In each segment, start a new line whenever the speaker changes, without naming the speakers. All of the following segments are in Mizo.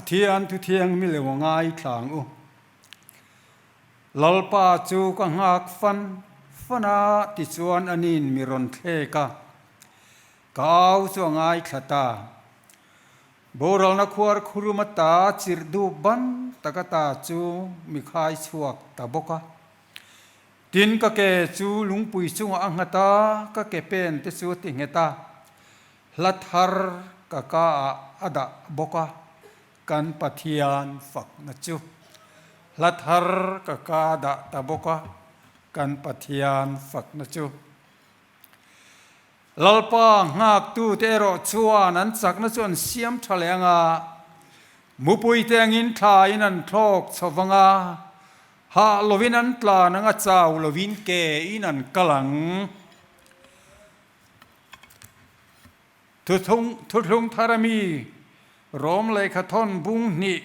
Pathian thuthiang mi lo ngaithla ang u. Lalpa chu ka nghak fan fan a, tichuan anin mi rawn thlek a, ka au chu a ngaithla ta. Boralna khuar khurum ata chirh dup ban tak ata chu mi khai chhuak ta bawk a. Tin, ka ke chu lungpui chungah a nghat a, ka ke pen te chu a ti nghet a, hla thar ka ka ah a dah bawk a, kan Pathian fakna chu. Hla thar ka ka dah ta bawk a, kan Pathian fakna chu. Lalpa nghaktute erawh chuan an chakna chu an siam tha leh ang a, mupuite angin thlain an thlawk chho vang a, hah lovin an tlan ang a, chau lovin ke in an kal ang. Thuthlung Thuthlung thar ami Rom lehkhathawn bung hnih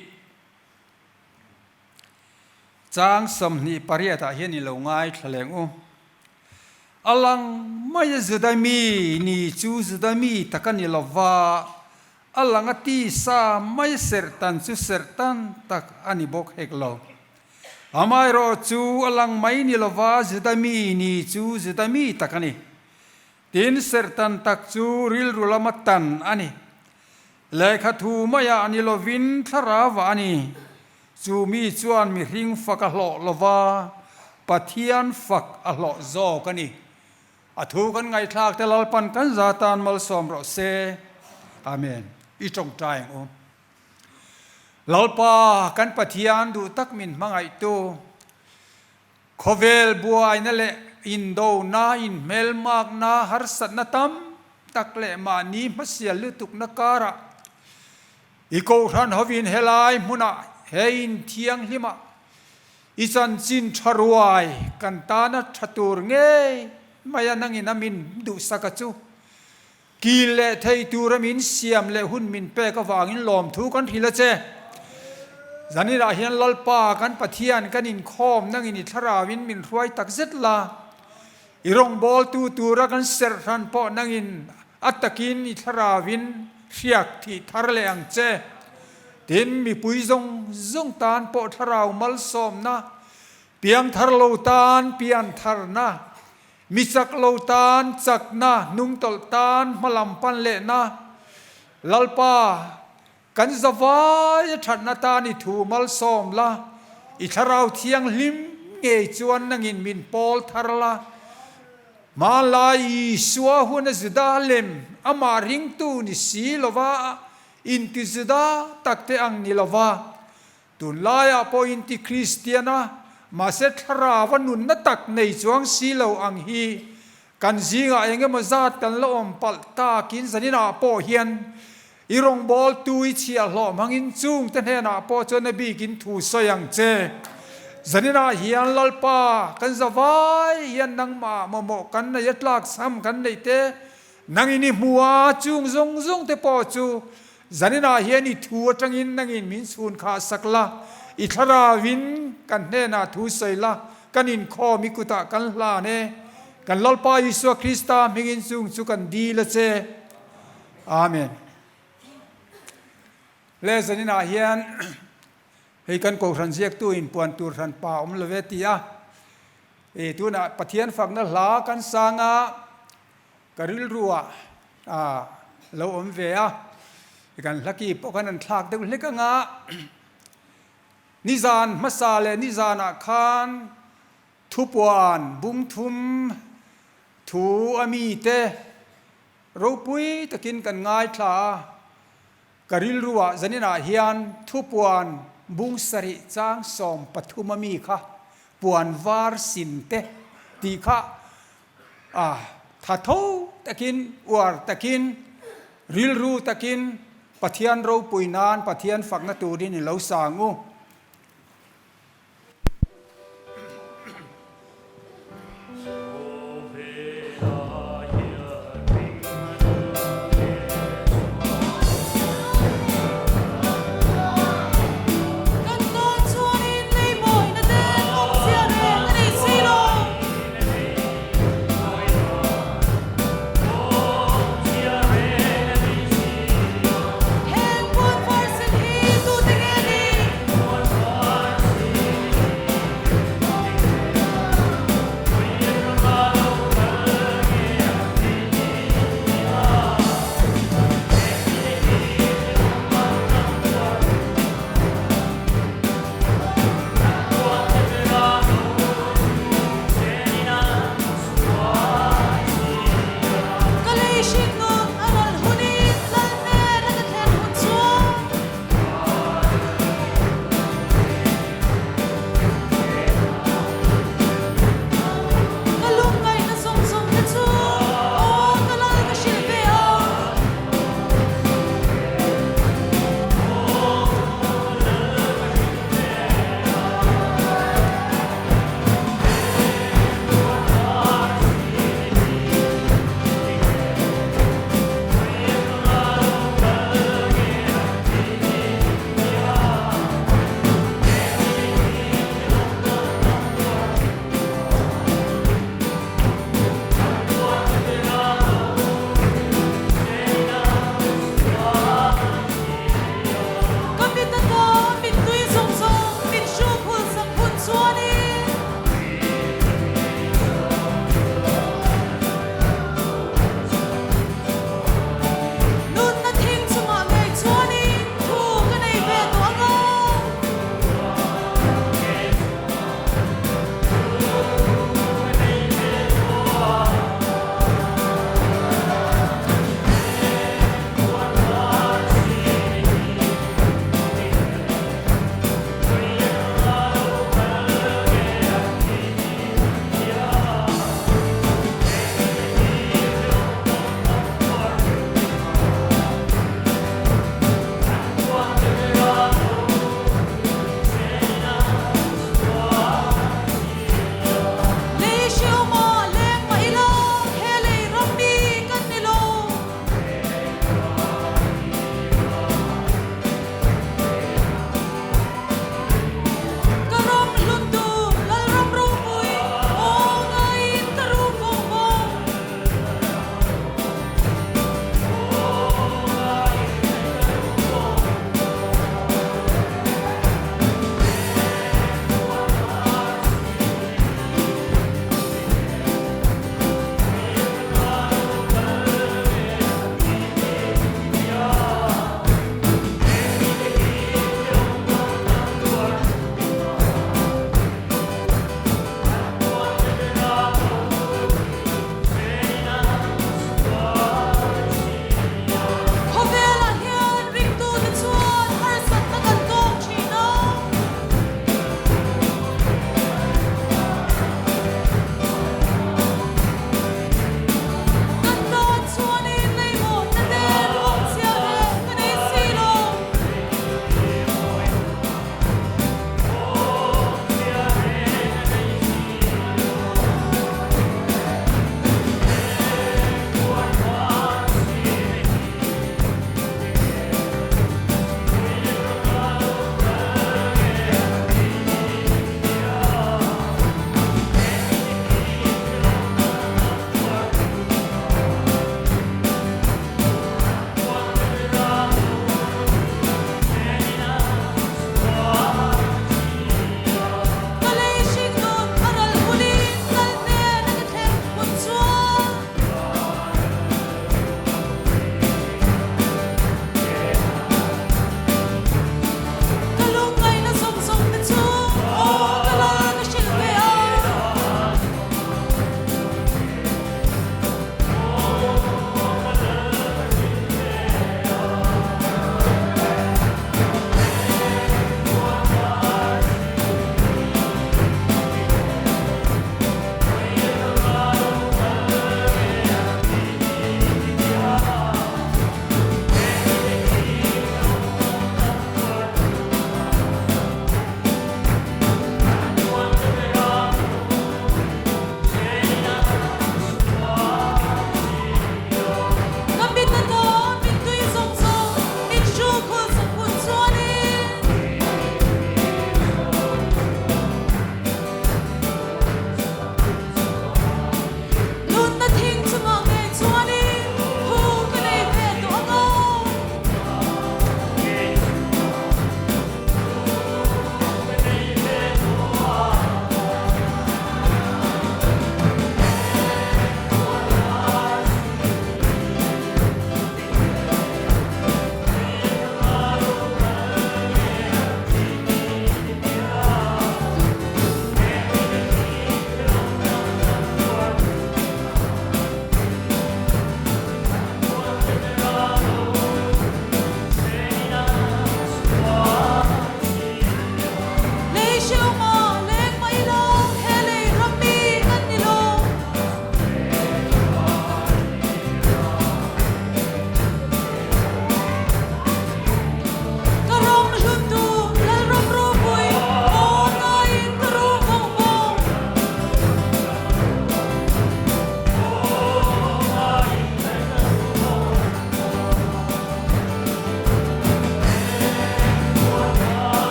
chang 28 ah hian i lo ngaithla leng u. A lang mai a Juda mi ni chu Juda mi tak a ni lo va, a lang a tisa mai a serhtan chu serhtan tak a ni bawk hek lo. Amaherawh chu a lang mai ni lo va, Juda mi ni chu Juda mi tak a ni. Tin, serhtan tak chu rilru lama tan a ni. Lehkha thu maiah ni lovin thlarauah a ni. Chu mi chuan mihring fak a hlawh lo va, Pathian fak a hlawh zawk a ni. A thu kan ngaihthlak te Lalpan kan za tan malsawm rawh se. Amen. I tawngtai ang u. Lalpa kan Pathian duh tak min hmangaihtu, khawvel buaina leh indona, inhmelmakna, harsatna tam tak leh mahni hmasial lutukna karah I kohhran hovin helai hmunah he in thianghlimah i chanchin tha ruai kan tana tha tur ngei mai a nangin a min duhsak a chu kil leh thei tura min siam leh hun min pek avangin lawmthu kan hrilh a che. Zaninah hian Lalpa kan Pathian kan inkhawm nangin i thlarauin min hruai tak zet la, i rawngbawltu tura kan serh hran pawh nangin A takin i thlarauin hriak thih thar leh ang che. Tin, mipui zawng zawng tan pawh thlarau malsawmna, piang thar lo tan pian tharna, mi chak lo tan chakna, hnungtawlh tan hmalam pan lehna, Lalpa, kan zavai a thatna tan i thu malsawm la, i thlarau thianghlim ngei chuan nangin min pawl thar la. Hmanlai Isua hun a Juda lem amah ringtu ni si lova inti Juda takte ang ni lova, tunlaiah pawh inti Kristian a, mahse thlarau a nunna tak nei chuang si lo ang hi kan zingah eng emaw zat kan la awm palh takin zaninah pawh hian I rawngbawltu i chhiahhlawh hmangin chungte hnenah pawh chuan a bikin thu sawi ang che. Zaninah hian Lalpa kan zavai hian nangmah mamawh kan nei a tlakchham kan neih te, nangin i hmu a, chung zawng zawng te pawh chu zaninah hian i thu atangin nangin min chhun khah sak la, i thlarauin kan hnenah thu sawi la, kan inkhawm i kutah kan hlan e. Kan Lalpa Isua Krista hmingin chung chu kan dil a che. Amen. Le zaninah hian hei kan kohhran ziaktu in puan tur hran pa awm lo ve ti a. E tunah Pathian fakna hla kan sang a, ka rilru ah a lo awm ve a. Kan hla ki pawh khan an thlak deuh hlek anga nizan hmasa leh nizanah khan thupuan bungthum thu a mite Ropui takin kan ngaithla a, ka rilruah zaninah hian thupuan bung sarih chang 13 a mi kha puan var sin te tih kha a tha tho takin, uar takin, rilru takin Pathian ropui nan Pathian fakna turin i lo sang u.
Kan tan chuanin lei mawina te awmzia reng a nei si lo. Heng puan var sen hi tute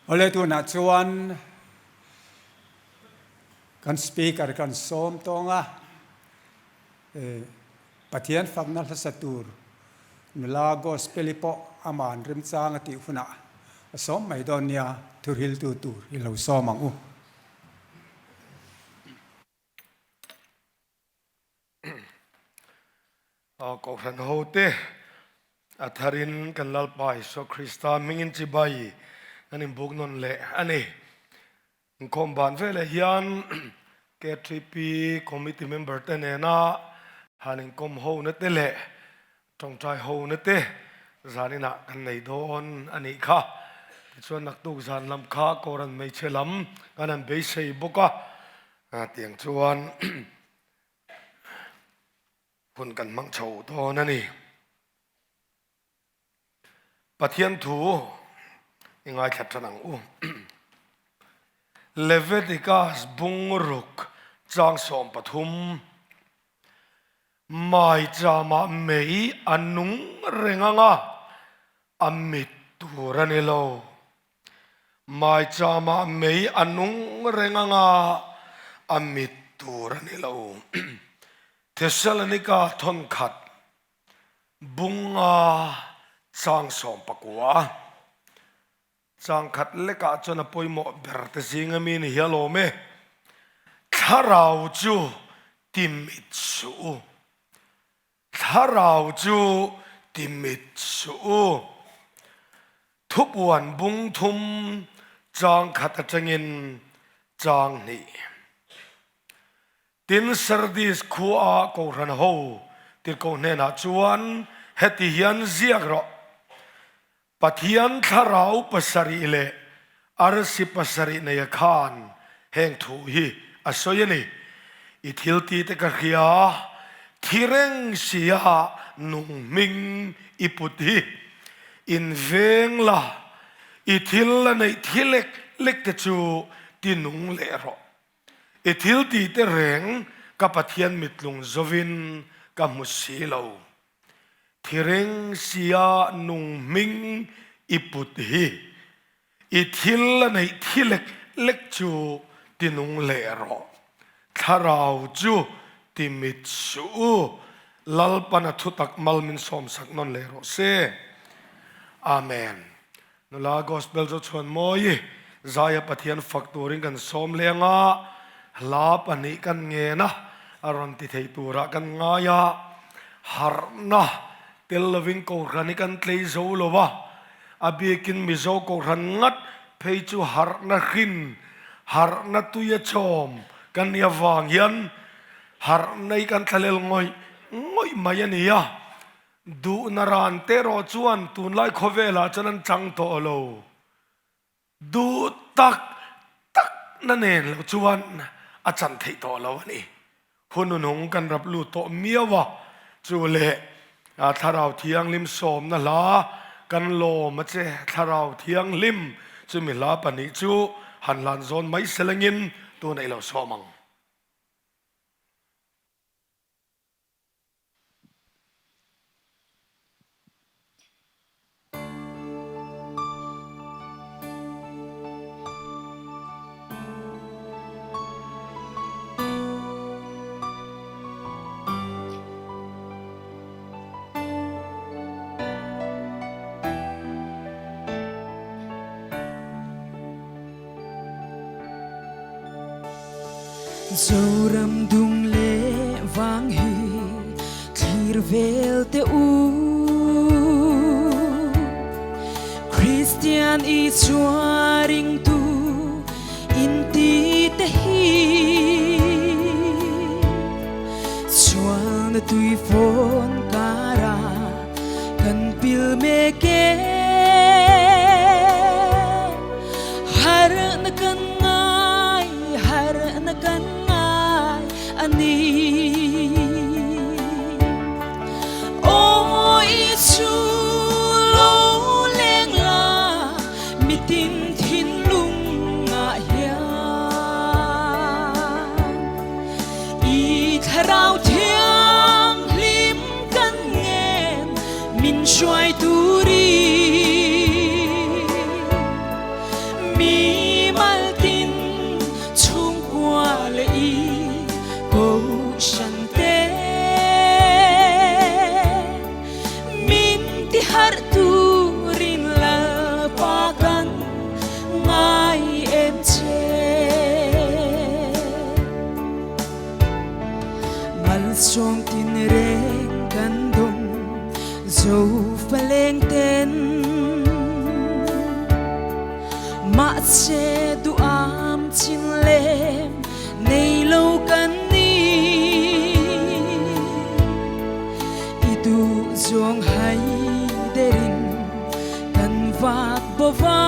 Awle tunah chuan kan speaker kan sawm tawng a, Pathian fakna hlasa tur nula gospel-i pawh ama'n remchang a tih hunah a sawm mai dawn nia, thuhriltu tur i lo sawm ang u.
Kohhran hote a tharin kan Lalpa Isua Krista hmingin chibai kan inbuk nawn leh a ni. Inkhawm ban veleh hian KTP Committee member te nena han inkawm hona te leh tawngtai hona te zaninah kan nei dawn a nih kha. Tichuan naktuk zan lam kha Kohhran hmeichhe lam kan han beisei bawk a, tiang chuan Hun kan hmang chho dawn a ni. Pathian thu i ngaithla tan ang u. Leviticus bungruk chang 13, Maichama mei a nung reng ang a, a mit tur a ni lo. Maichama mei a nung reng ang a, a mit tur a ni lo. Thessalonika thawnkhat bunga chang 19, chang khat lekah chuan a pawimawh ber te zinga mi ni hi a lawm e. Thlarau chu ti mit suh u. Thlarau chu ti mit suh u. Thupuan bung thum chang khat atangin chang hnih. Tin, Sardis khua Kohhran ho tirhkoh hnenah chuan heti hian ziak rawh, Pathian thlarau pasarih leh arsi pasarih neia khan heng thu hi a sawi a ni, I thil ti te ka hria, thi reng sia nung hming i put hi in veng la, i thil la neih thi lek lek te chu ti nung leh rawh. I thil ti te reng ka Pathian mitlung zovin ka hmu si lo. Thireng sia nung hming i put hi i thil la neih thi lek lek chu ti nung leh rawh. Thlarau chu ti mit suh u. Lalpan a thutak mal min sawmsak nawn leh rawh se. Amen. Nula Gospel chu chhuan mawi Zaia Pathian fak turin kan sawm leng a, hla pahnih kan ngen a, a rawn ti thei turah kan ngai a, harhna tel lovin Kohhran hi kan tlei zo lo a, a bikin Mizo Kohhran ngat phei chu harhna hrin, harhna tuia chawm kan nih avang hian harhna hi kan thlalel ngawih ngawih mai a ni a. Duhna ran te erawh chuan tunlai khawvelah chuan an chang tawh lo. Duh tak tak na nen lo chuan a chan theih tawh lo a ni. Hun hunhung kan rap lut tawh miau a, chu leh Thlarau Thianghlim sawmna hla kan lawm a che. Thlarau Thianghlim chumi hla pahnih chu han hlan zawn mai selengin tunah i lo sawm ang.
Zoram dung leh vang hi thlir vel teh u. Kristian Isua ringtu inti te hi Sualna tuifawn kara kan pil mek e. Harhna kan ngai, harhna kan ngai a ni. Aw Isu lo leng la, mitin thinlung ngah hian. I thlarau thianghlim kan ngen, min hruai turin. ti harh turin Lalpa kan ngai em che. Malsawm tin reng kan dawng zo faleng ten. Mahse duham chin lem nei lo kan ni. I duh zawng hai derin kan vak bo va.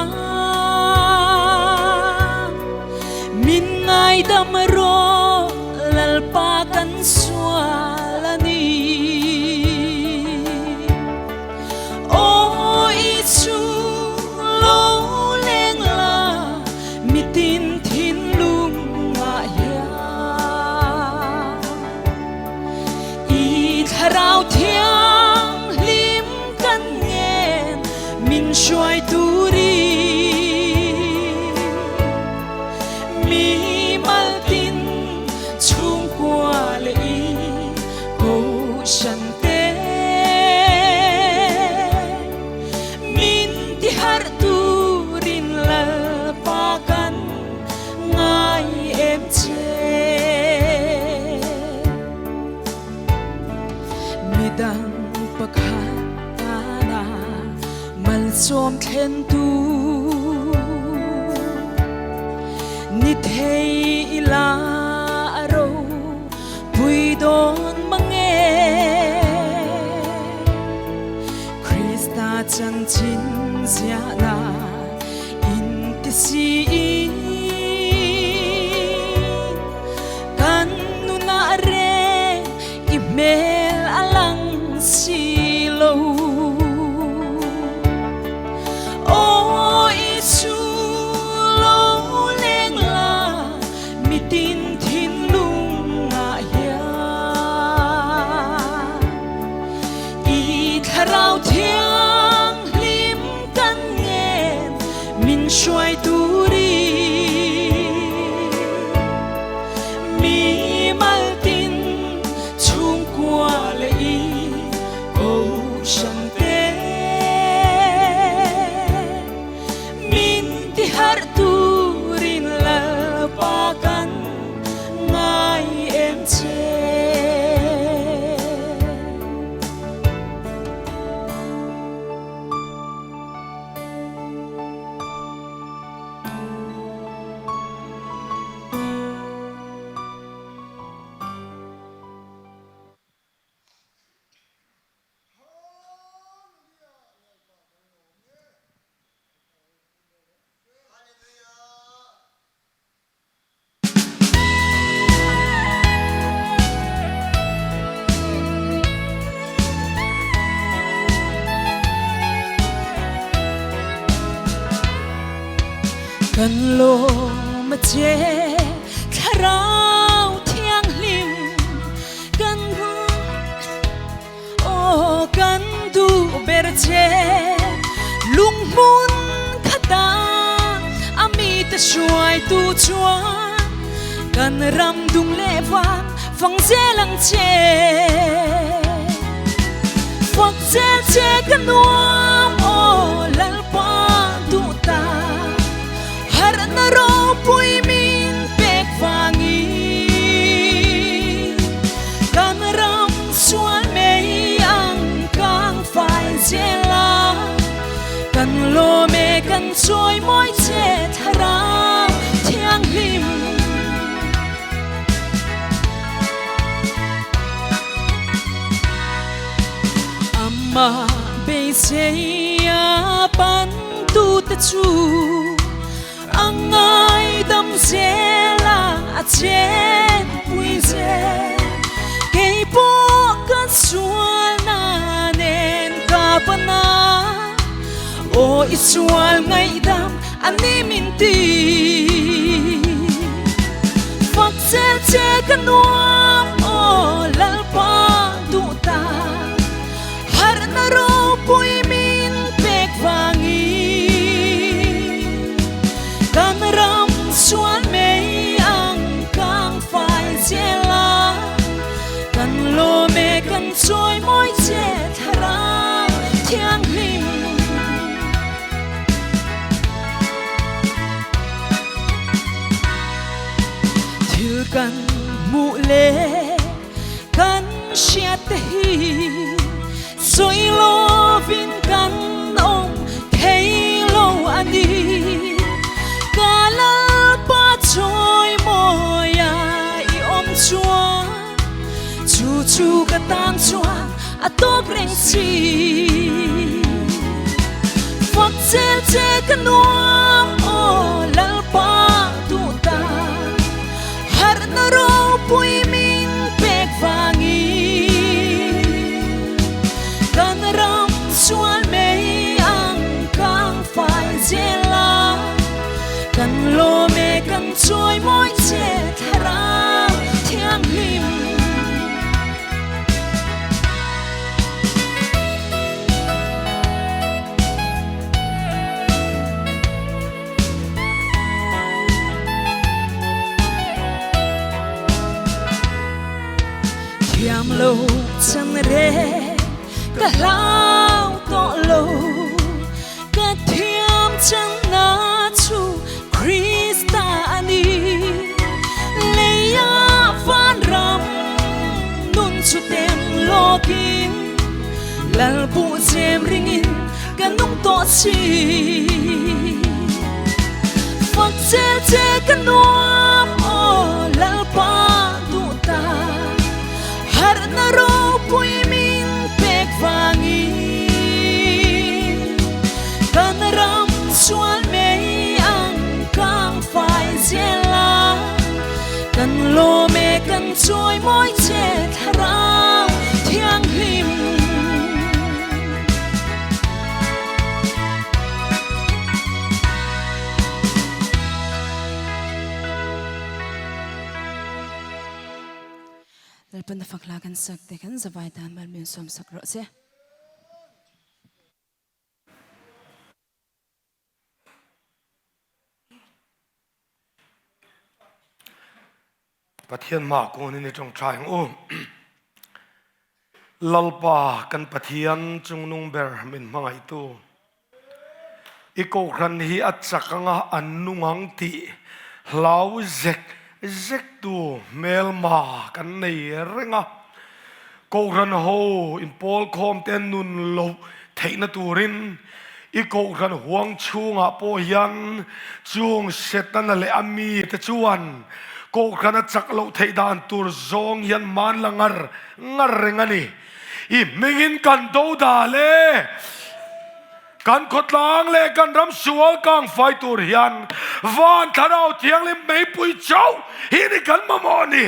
Min ngaidam rawh Lalpa kan sual a ni. Aw i chung lo leng la mitin thinlung ah hian i thlarau thianghlim kan ngen min hruai turin mi maltin chhungkua leh i kohhran te min ti harh turin Lalpa kan ngai em che. Midang pakhat tana malsawm thlen tu ni thei ila a ro pui dawn mang e. Krista chanchin ziahna in ti siin kan nunah reng i hmel a lang si lo. Aw Isu lo leng la mitin thinlung ah hian i thlarau thianghlim kan ngen min hruai turin mi maltin chhungkua leh i kohhran te min ti harh turin Lalpa kan ngai em che. Kan lawm a che Thlarau Thianghlim kan Aw kan duh ber che Lunghmun khata a mite hruaitu chuan kan ram dung leh vang fang zel ang che. Fak zel che ka nuam aw Lalpa duh ta harhna ropui min pek vangin kan ram sual mei ang kang fai zel a, kan lawm e kan chawi mawi che Thlarau Thianghlim. Amah beiseia pantute chu a ngaidam zel a, a chenpui zel. Kei pawh ka sualna nen ka pan a, aw i sual ngaihdam a ni min ti. Fak zel che ka nuam aw Lalpa duh ta, harhna ropui min pek vangin kan ram sual mei ang kang fai zel a, kan lawm e kan chawi mawi che Thlarau. Thianghlim. Thil kan hmuh leh kan hriat te hi sawi lovin kan awm thei lo a ni. Ka Lalpa chawimawia i awm chuan chu chu ka tan chuan a tawk reng si. Fak zel che ka nuam aw Lalpa duh ta. Harhna ropui min pek vangin kan ram sual mei ang kang fai zel a, kan lawm e kan chawi mawi che Thlarau Thianghlim. Thiam lo chan re ka hlau tawh lo ka thiam chan na chu Krista a ni leia vanram nun chu tem lawkin Lalpu chem ringin ka nung tawh si. Fak zel che ka nuam aw Lalpa duh ta harhna ropui min pek vangin kan ram sual mei ang kang fai zel a kan lawm e kan chawi mawi che Thlarau Thianghlim.
Lalpan a fak hla kan sak te khan zavai tan mal min sawm sak rawh se.
Pathian mah kunin i ṭawngṭai ang u. Lalpa kan Pathian chungnung ber min hmangaihtu. I kohhran hi a chak anga an nung ang tih hlau zek zektu hmelma kan nei reng a. Kohhran ho inpawlkhawm te nun loh theihna turin i kohhran huang chhungah pawh hian chung Setana leh a mite chuan kohhran a chak loh theih dan tur zawng hian man la ngar ngar reng a ni. I hmingin kan do dal e! Kan khawtlang leh kan ram sual kang fai tur hian van thlarau thianghlim meipui chauh hi ni kan mamawh a ni.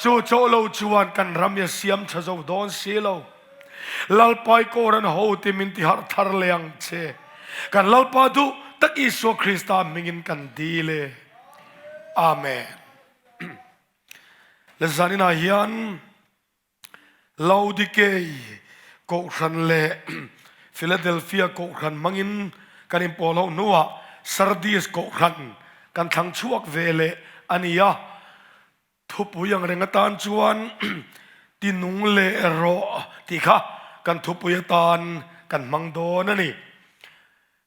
Chu chauh lo chuan kan ram hi a siam tha zo dawn si lo. Lalpa i kawr an ho ti min ti harh thar leh ang che. Kan Lalpa duh tak Isua Krista hmingin kan dil e. Amen. Le zaninah hian Laodikei Kohhran leh Philadelphia Kohhran hmangin kan inpawl ho hnuah Sardis Kohhran kan thlang chhuak ve leh a ni a. Thupui ang reng atan chuan tinung leh rawh tih kha kan thupui atan kan hmang dawn a ni.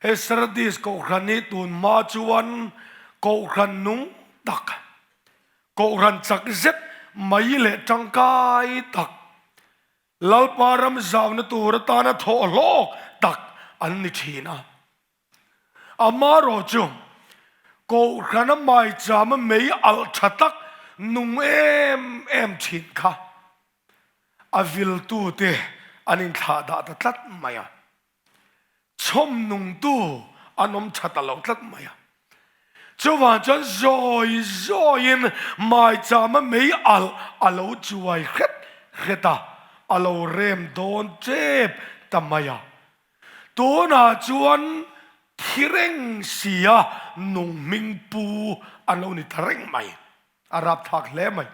He Sardis Kohhran hi tun hma chuan Kohhran nung tak, Kohhran chak zet mai leh tangkai tak, Lalpa ram zauna tur atana thawh hlawk tak an ni thin a. Amarawh chu Kohhrana maichama mei alh tha tak nung em em thin kha a viltute an inthlah dah ta tlat mai a. Chhawm nungtu an awm tha ta lo tlat mai a. Chuvang chuan zawi zawiin maichama mei alh a lo chuai hret hret a, a lo rem dawn tep ta mai a. Tunah chuan thi reng sia nung hming pu an lo ni ta reng mai. A rapthlak hle mai.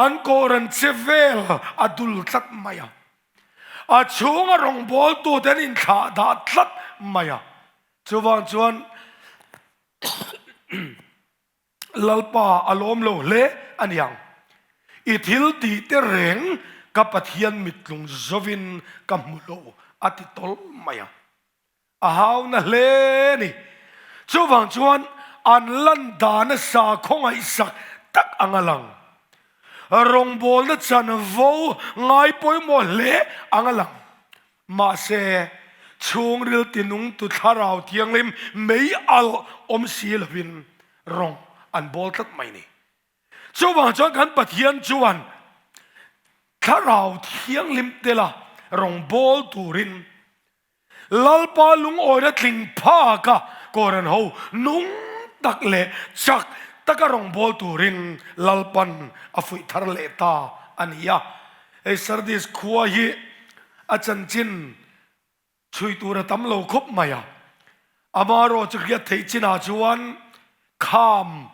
An kawran che vel a dul tlat mai a. A chhunga rawngbawltute an inthlah dah tlat mai a. Chuvang chuan Lalpa a lawm lo hle a niang. I thil tih te reng ka Pathian mittlung zovin ka hmu lo. A ti tawlh mai a. A hauna hle a ni. Chuvang chuan an lan dana sakhaw ngaihsak tak anga lang, rawngbawlna chanvo ngai pawimawh hle anga lang. Mahse, chhungril tinungtu thlarau thianghlim mei alh awm si lovin rawng an bawl tlat mai ni. Chuvang chuan kan Pathian chuan thlarau thianghlim tela rawng bawl turin Lalpa lungawina tling phaka Koran ho nung tak leh chak taka rawng bawl turin Lalpan a fuih thar leh ta a ni a. Hei Sardis khua hi a chanchin chhui tur a tam lo khawp mai a, amaherawh chu hriat theih chinah chuan kham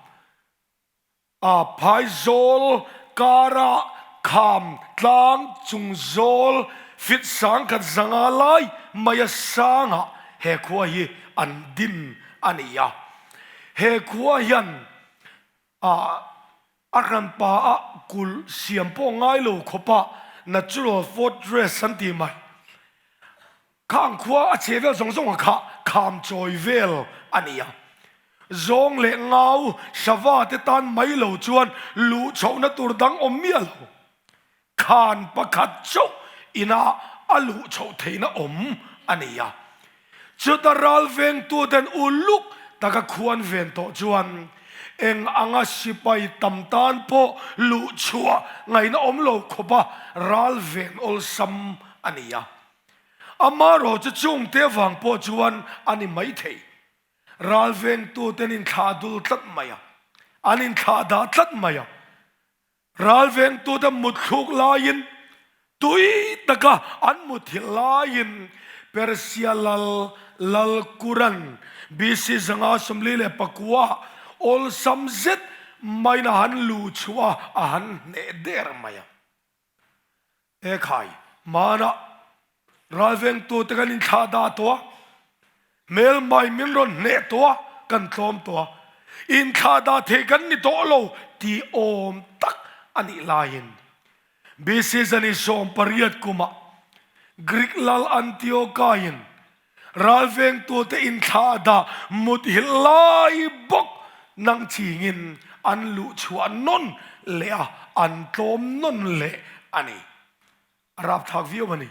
a phaizawl kara kham tlang chung zawl fit sangkhat zanga lai mai a sangah he khua hi an din a ni a. He khua hian a a hranpa a kulh siam pawh ngai lo khawpa natural fortress an tih mai. Khang khua a che vel zawng zawng a kha kham chawi vel a ni a. Zawng leh ngau sava te tan mai lo chuan luh chhohna tur dang awm miah lo. Khan pakhat chauh inah a luh chhoh theihna awm a ni a. Chuta ral vengtuten uluk taka khuan ven tawh chuan eng anga sipai tam tan pawh luh chhuah ngaihna awm lo khawpa ral ven awlsam a ni a. Amaherawh chu chungte vang pawh chuan a ni mai thei. Ral vengtuten inthlah dul tlat mai a, an inthlah dah tlat mai a. Ral vengtute mutthluk laiin tui taka an muthilh laiin Persia lal lal Kuran BC 544 awlsam zet maiin a han luh chhuah a, a han hneh der mai a. Ekhai, hmanah ralvengtute kan inthlah dah tawh a, hmelmai min rawn hneh tawh a, kan tlawm tawh a, inthlah dah thei kan ni tawh lo tih awm tak a nih laiin BC zani 18 kumah Greek lal Antiochaiin Ralvengtute inthlah dah muthilh lai bawk nang chingin an luh chhuah nawn leh a, an tlawm nawn leh a ni. A rapthlak viau a ni.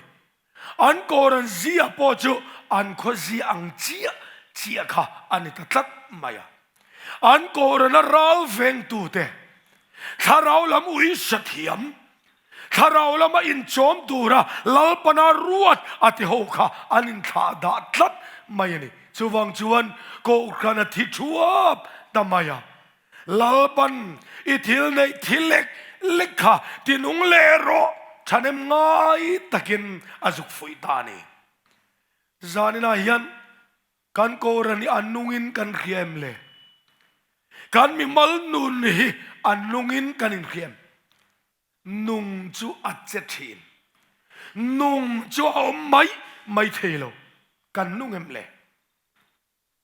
An Koran zia pawh chu an khaw zia ang chiah chiah kha a ni ta tlat mai a. An Korana ralvengtute thlarau lam uisa thiam Thlarau lama inchawm tura Lalpana ruat a ti ho kha an inthlah dah tlat mai a ni. Chuvang chuan Kohhran a thi thuap ta mai a, Lalpan i thil neih thi lek lek kha tinung leh rawh thahnem ngai takin a zuk fuih ta a ni. Zaninah hian Kan Kohhran hi a nungin kan hria em le? Kan mimal nun hi a nungin kan inhria em? Nung chu a che thin. Nung chu a awm mai mai thei lo. Kan nung em le?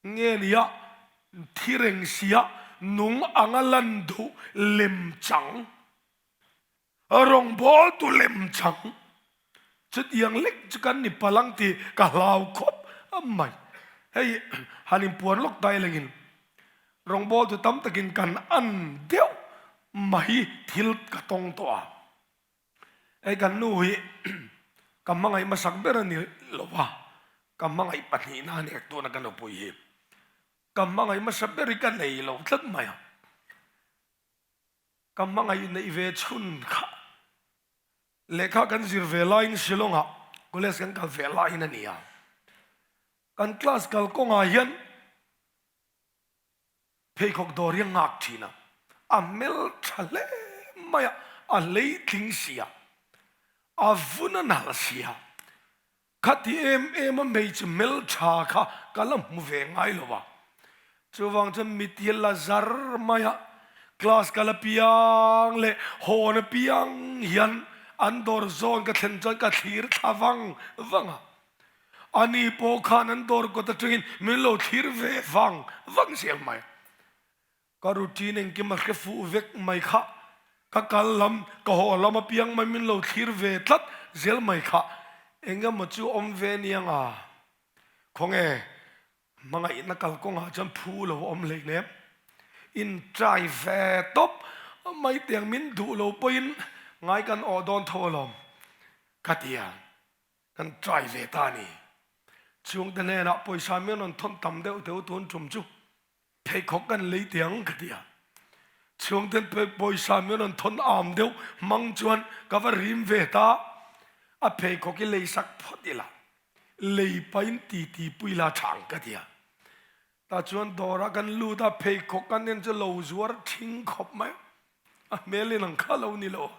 Nge nia thi reng sia nung anga lan duh lem chang. Rawngbawltu lem chang chutiang lek chu kan ni palh ang tih ka hlau khawp mai. Hei han inpuan lawk ta elengin rawngbawltu tam takin kan an deuh mai thil ka tawng tawh a. Hei kan nu hi ka hmangaih hmasak ber a ni lo va, ka hmangaih pahnihna a ni tuna ka nupui hi. Ka hmangaih hmasa ber hi ka nei lo tlat mai a. Ka hmangaih neih ve chhun kha lehkha kan zir ve laiin Shillong-ah college kan kal ve laiin a ni a. Kan class kal kawngah hian pheikhawk dawr hi a nghak thin a, a hmel tha hle mai a, a hleitling si a, a vun a nalh si a. Khati em em a hmeichhe hmeltha kha ka la hmu ve ngai lo a, chuvang chuan miti la zar mai a, class kal apiang leh hawn apiang hian an dawr zawn ka thlen chuan ka thlir thla vang vang a, ani pawh khan an dawr kawt atangin min lo thlir ve vang vang zel mai. Ka routine engkim a hre fuh vek mai kha, ka kal lam, ka haw lam apiang mai min lo thlir ve tlat zel mai kha. Engemaw chu awm ve niang a, khawnge hmangaihna kalkawngah chuan phu lo a awm hlei nem. In try ve tawp mai tiang min duh lo pawhin ngai kan awh dawn tho alawm ka ti a, kan try ve ta a ni. Chhungte hnenah pawisa min rawn thawn tam deuh deuh tun tum chu Pheikhawk kan lei tiang ka ti a. Chhungten pawisa min rawn thawn am deuh hmang chuan ka va rim ve ta. A pheikhawk hi lei sak phawt ila, lei pahin titi pui la thang ka ti a. Tah chuan dawrah kan lut a, pheikhawk kan en chu lo zuar thing khawp mai. A hmel in ang kha lo ni lo.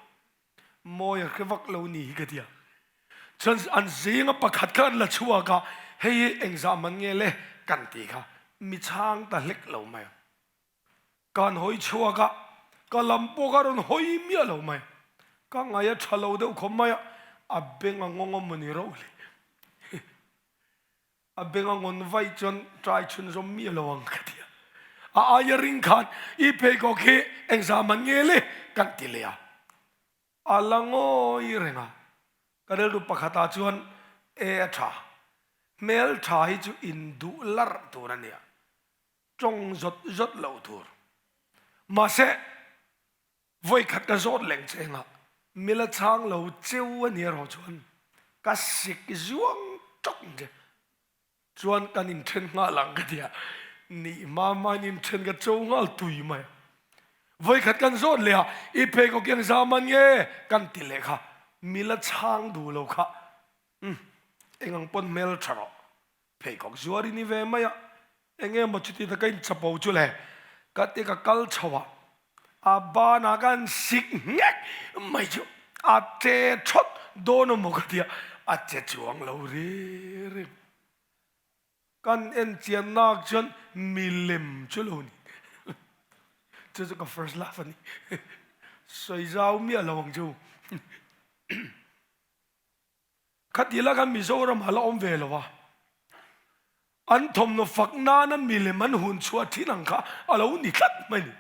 Mawi a hre vak lo ni hi ka ti a. Chuan an zinga pakhat kha an la chhuak a, hei hi engzah man nge le kan ti kha mi chhang ta hlek lo mai a. Ka han hawi chhuak a, ka lam pawh kha rawn hawi miah lo mai. Ka ngaih a tha lo deuh khawp mai a, a beng a ngawng a mawni rauh le. A beng a ngawn vaih chuan trai chhun zawm miah lo ang ka ti a. A aia ring khan i pheikhawk hi engzah man nge le kan ti leh a. A la ngawi reng a. Ka rilru pakhatah chuan e a tha. Hmel tha hi chu induh larh tur a nia. Tawng zawt zawt loh tur. Mahse. Vawikhat ka zawt leng che engah mila chhang lo cheu a ni erawh chuan ka sik zuang tawk che chuan kan inthen nghal ang ka ti a, nih hma hmain inthen ka cho nghal tui mai a. Vawikhat kan zawt leh a, i pheikhawk hian zam an nge kan ti leh kha, mila chhang duh lo kha, umm engang pawn hmel tha rawh. Pheikhawk zuar i ni ve mai a, eng emaw chuti ta ka inchapo chu le, ka ti ka kal chho a, a banah ka han sik nghek mai chu a che thawt dawn emaw ka ti a, a che chuang lo ri ri. Kan en chian nak chuan milem chu lo ni, chu chu ka first love a ni, sawi zau miah lo ang chu. Khati la khan Mizoram a la awm ve lo a, an thawmhnaw fak nana milem an hun chhuah thin ang kha a lo ni tlat mai ni.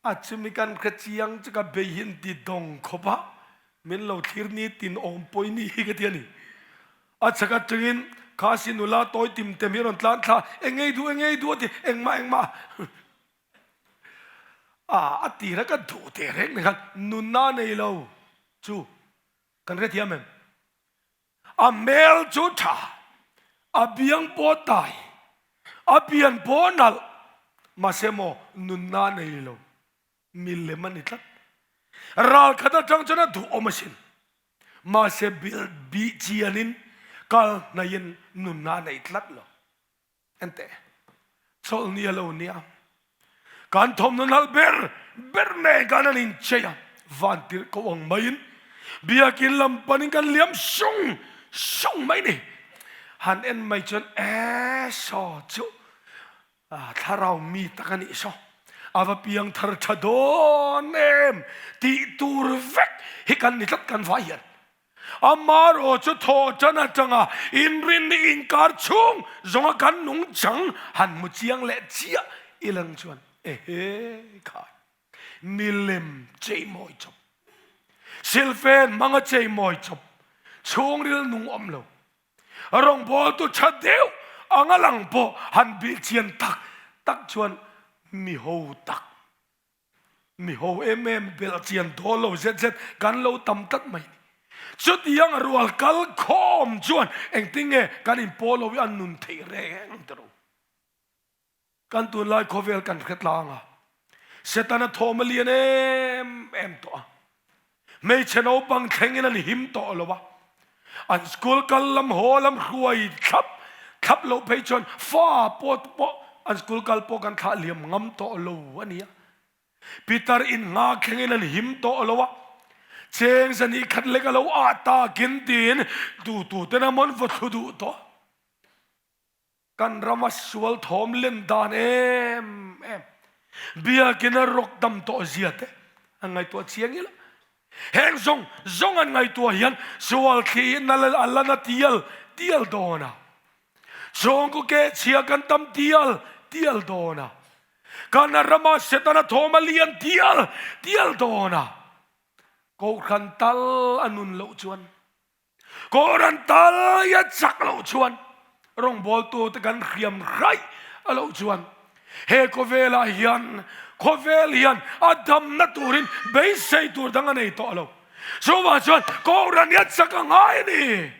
A chumi kan hre chiang chu ka bei hi an ti dawng khawp a, min lo thlir ni tin awm pawi ni hi ka ti a ni. A chhak atangin Khasi nula tawi tim tem hi a rawn tlan thla, eng ngei duh, eng ngei duh a ti, engmah engmah. A a tir a ka duh teh reng ni khan nunna nei lo chu. Kan hrethiam em? A hmel chu tha, a biang pawh tai, a pian pawh nalh, mahse maw nunna nei lo, milem a ni tlat. Ral khat atang chuan a duhawm asin, mahse bih chianin kal hnaihin nunna nei tlat lo. Enteh, chawlhni a lo nia. Kan thawmhnaw nalh ber ber nen khan an inchei a, van tirh ko ang maiin biakin lam panin kan liam sung sung mai ni. Han en mai chuan e saw chu thlarau mi tak a nih saw, a va piang thar tha dawn em tih tur vek hi kan ni tlat kan vai hian. Amarawh chu thaw tan atanga inrinni inkar chhung zawnga kan nungchang han hmu chiang leh chiah i lang chuan ehe khai milem cheimawi chawp, silfen hmanga cheimawi chawp, chhungril nung awm lo, rawngbawltu tha deuh anga lang pawh han bih chian tak tak chuan miho tak Mi ho em em belh chian dawl lo zet zet kan lo tam tlat mai ni. Chutiang a rual kal khawm chuan engtin nge kan inpawl lo hi an nun theih reng ta ro. Kan tunlai khawvel kan hre tlang a, Setana thawm a lian em em tawh a. Hmeichhe naupang thlengin an him tawh lo a, an school kal lam haw lam hruai thlap thlap loh phei chuan fa pawh pawh an school kal pawh kan thlah liam ngam tawh lo a ni a. Pitar in nghak thlengin an him tawh lo a, cheng zani khat lek a lo ah takin tiin tu tu ten a mawn vaw thlu duh tawh. Kan rama sual thawm len dan em em, biakin a rawk dam tawh zia te an ngaihtuah chiang ila. Heng zawng zawng an ngaihtuah hian sual thli in a la na tial tial dawn a. Chhungkaw keh chhia kan tam tial tial dawn a. Kan rama Setana thawm a lian tial tial dawn a. Kohhran tal a nun loh chuan. Kohhran tal i a chak loh chuan rawngbawltute kan hriam hraih a loh chuan he khawvelah hian khawvel hian a damna turin beisei tur dang a nei tawh lo. Chuvang chuan Kohhran hi a chak a ngai a ni.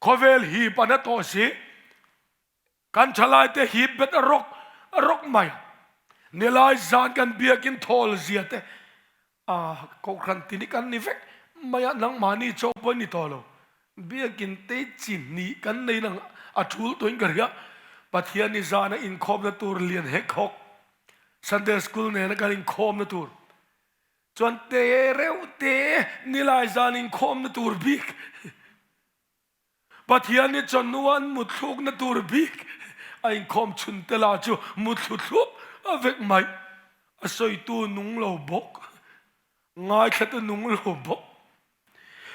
Khawvel hip a na tawh si. Kan thalaite hip bet a rawk a rawk mai. Nilai zan kan biakin thawl zia te a kohhran tini kan ni vek mai a, nangmahni chaw pawh ni tawh lo. Biakin te chi hnih kan nei nang a thul tuin ka ria. Pathian ni zana inkhawmna tur lian hek hawk Sunday school nena kan inkhawmna tur chuan te reuh te nilai zan inkhawmna tur bik Pathian hi chawhnu an mutthlukna tur bik a inkhawm chhun te lah chu muthlu thlup a vek mai. A sawitu nung lo bawk, ngaithlatu nung lo bawk.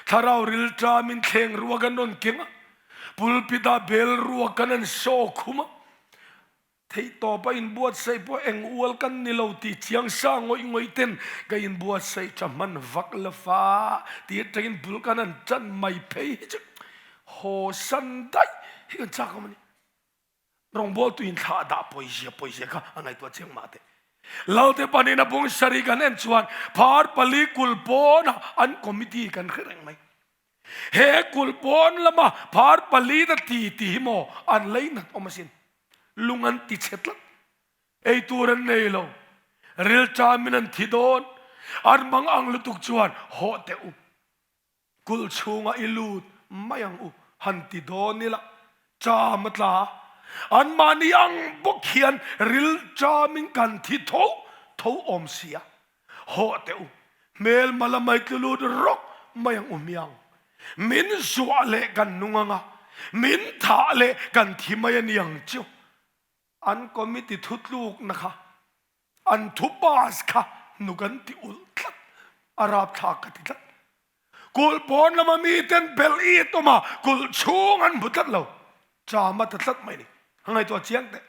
Thlarau rilṭamin thleng ruak an rawn keng a, pulpit ah bel ruak kan an saw khum a. Theihtawp a inbuatsaih pawh eng ual kan ni lo tih chiang sa ngawih ngawih ten ka inbuatsaih tha hman vak la fa tih atangin bul kan han tan mai phei hi chu haw san daih hi kan chak awm a ni. Rawngbawltu in thla a dah pawizia pawizia kha a ngaihtuah chiang mah teh. Lalte panin a bung sarih kan en chuan phar pali kul pawnah an committee kan hre reng mai. He kul pawn lama phar pali na ti ti hi maw an lei nat awm asin. Lung an ti chhe tlat. Ei tur an nei lo. Rilṭamin an thi dawn. An mang ang lutuk chuan hawh teh u. Kulh chhungah i lut mai ang u han ti dawn ila ṭam a tla. Anmahni ang bawk hian rilṭamin kan thi tho tho awm sia. Hawh teh u, hmelma lamai tlu lut rawk mai ang u hmiang. Min zuah leh kan nung ang a, min thah leh kan thi mai a ni ang chu. An committee thutlukna kha, an thu pass kha nuk an ti ulh tlat, a rapthlak ka ti tlat. Kulh pawn lama miten bel it awm a, kulh chhung an hmu tlat lo, cham a ta tlat mai ni. A ngaihtuah chiang teh.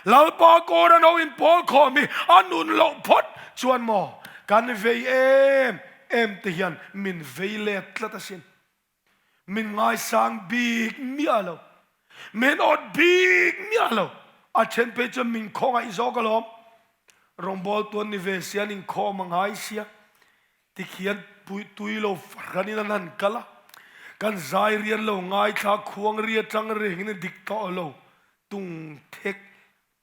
Lalpa kawr a no in pawl khawm hi a nun loh phawt chuan maw kan vei em em te hian min vei let tlat asin. Min ngaisang bik miah lo. Min awt bik miah lo. A then phei chuan min khawngaih zawk alawm. Rawngbâwl tuan ni ve sia an inkhawm a ngai sia. Tikhian tui lo fahranin an han kal a. Kan zai rian lo ngaithla khuang ri atang rengin a dik tawh lo. Tung thek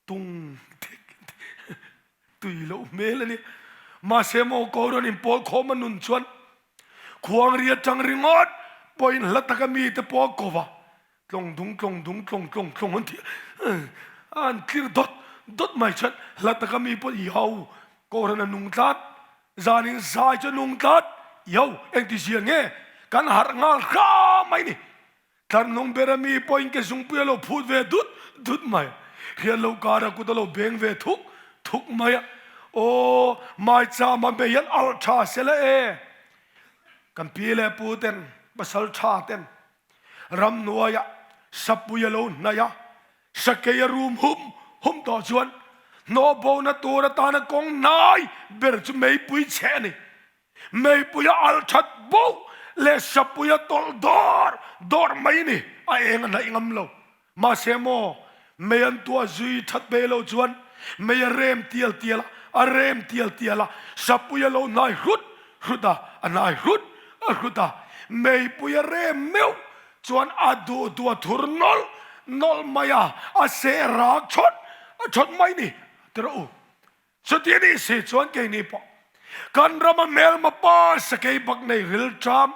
tung thek tui loh hmel a ni. Mahse maw ko rawn inpawl khawm a nun chuan khuang ri atang ringawt pawhin hla taka mite pawh a ko va, tlawng dung tlawng dung tlawng tlawng tlawng an ti a, an tlir dawt dawt mai chuan hla taka mi pawh i ho kohhran a nung tlat, zanin zai chu a nung tlat, i ho engti zia nge kan harh nghal hram mai ni. Tlarhnung ber a mi pawhin ke zungpui a lo phut ve dut dut mai. Hriat loh kara kut a lo beng ve thuk thuk mai a. Aw, maicham a mei an alh tha sela e. Kan pi leh pu ten, pasal tha ten, ramhnuaiah sapui a lo hnaih a, sakei a rum hum hum tawh chuan hnawh bona tur atana kawng hnai ber chu meipui cheh a ni. Meipui a al that boh leh sapui a tawlh dawr dawr mai ni, a eng a hnaih ngam lo. Mahse maw, mei an tuah zui that ve lo chuan mei a rem tial tial a, a rem tial tial a, sapui a lo hnai hrut hrut a, a hnai hrut hrut a, meipui a rem meuh chuan a duh duh a thur nawlh nawlh mai a, a seh rak chawt chawt mai ni, ti rawh u. Chuti a nih si chuan keini pawh kan rama hmelma pa sakei bak nei rilṭam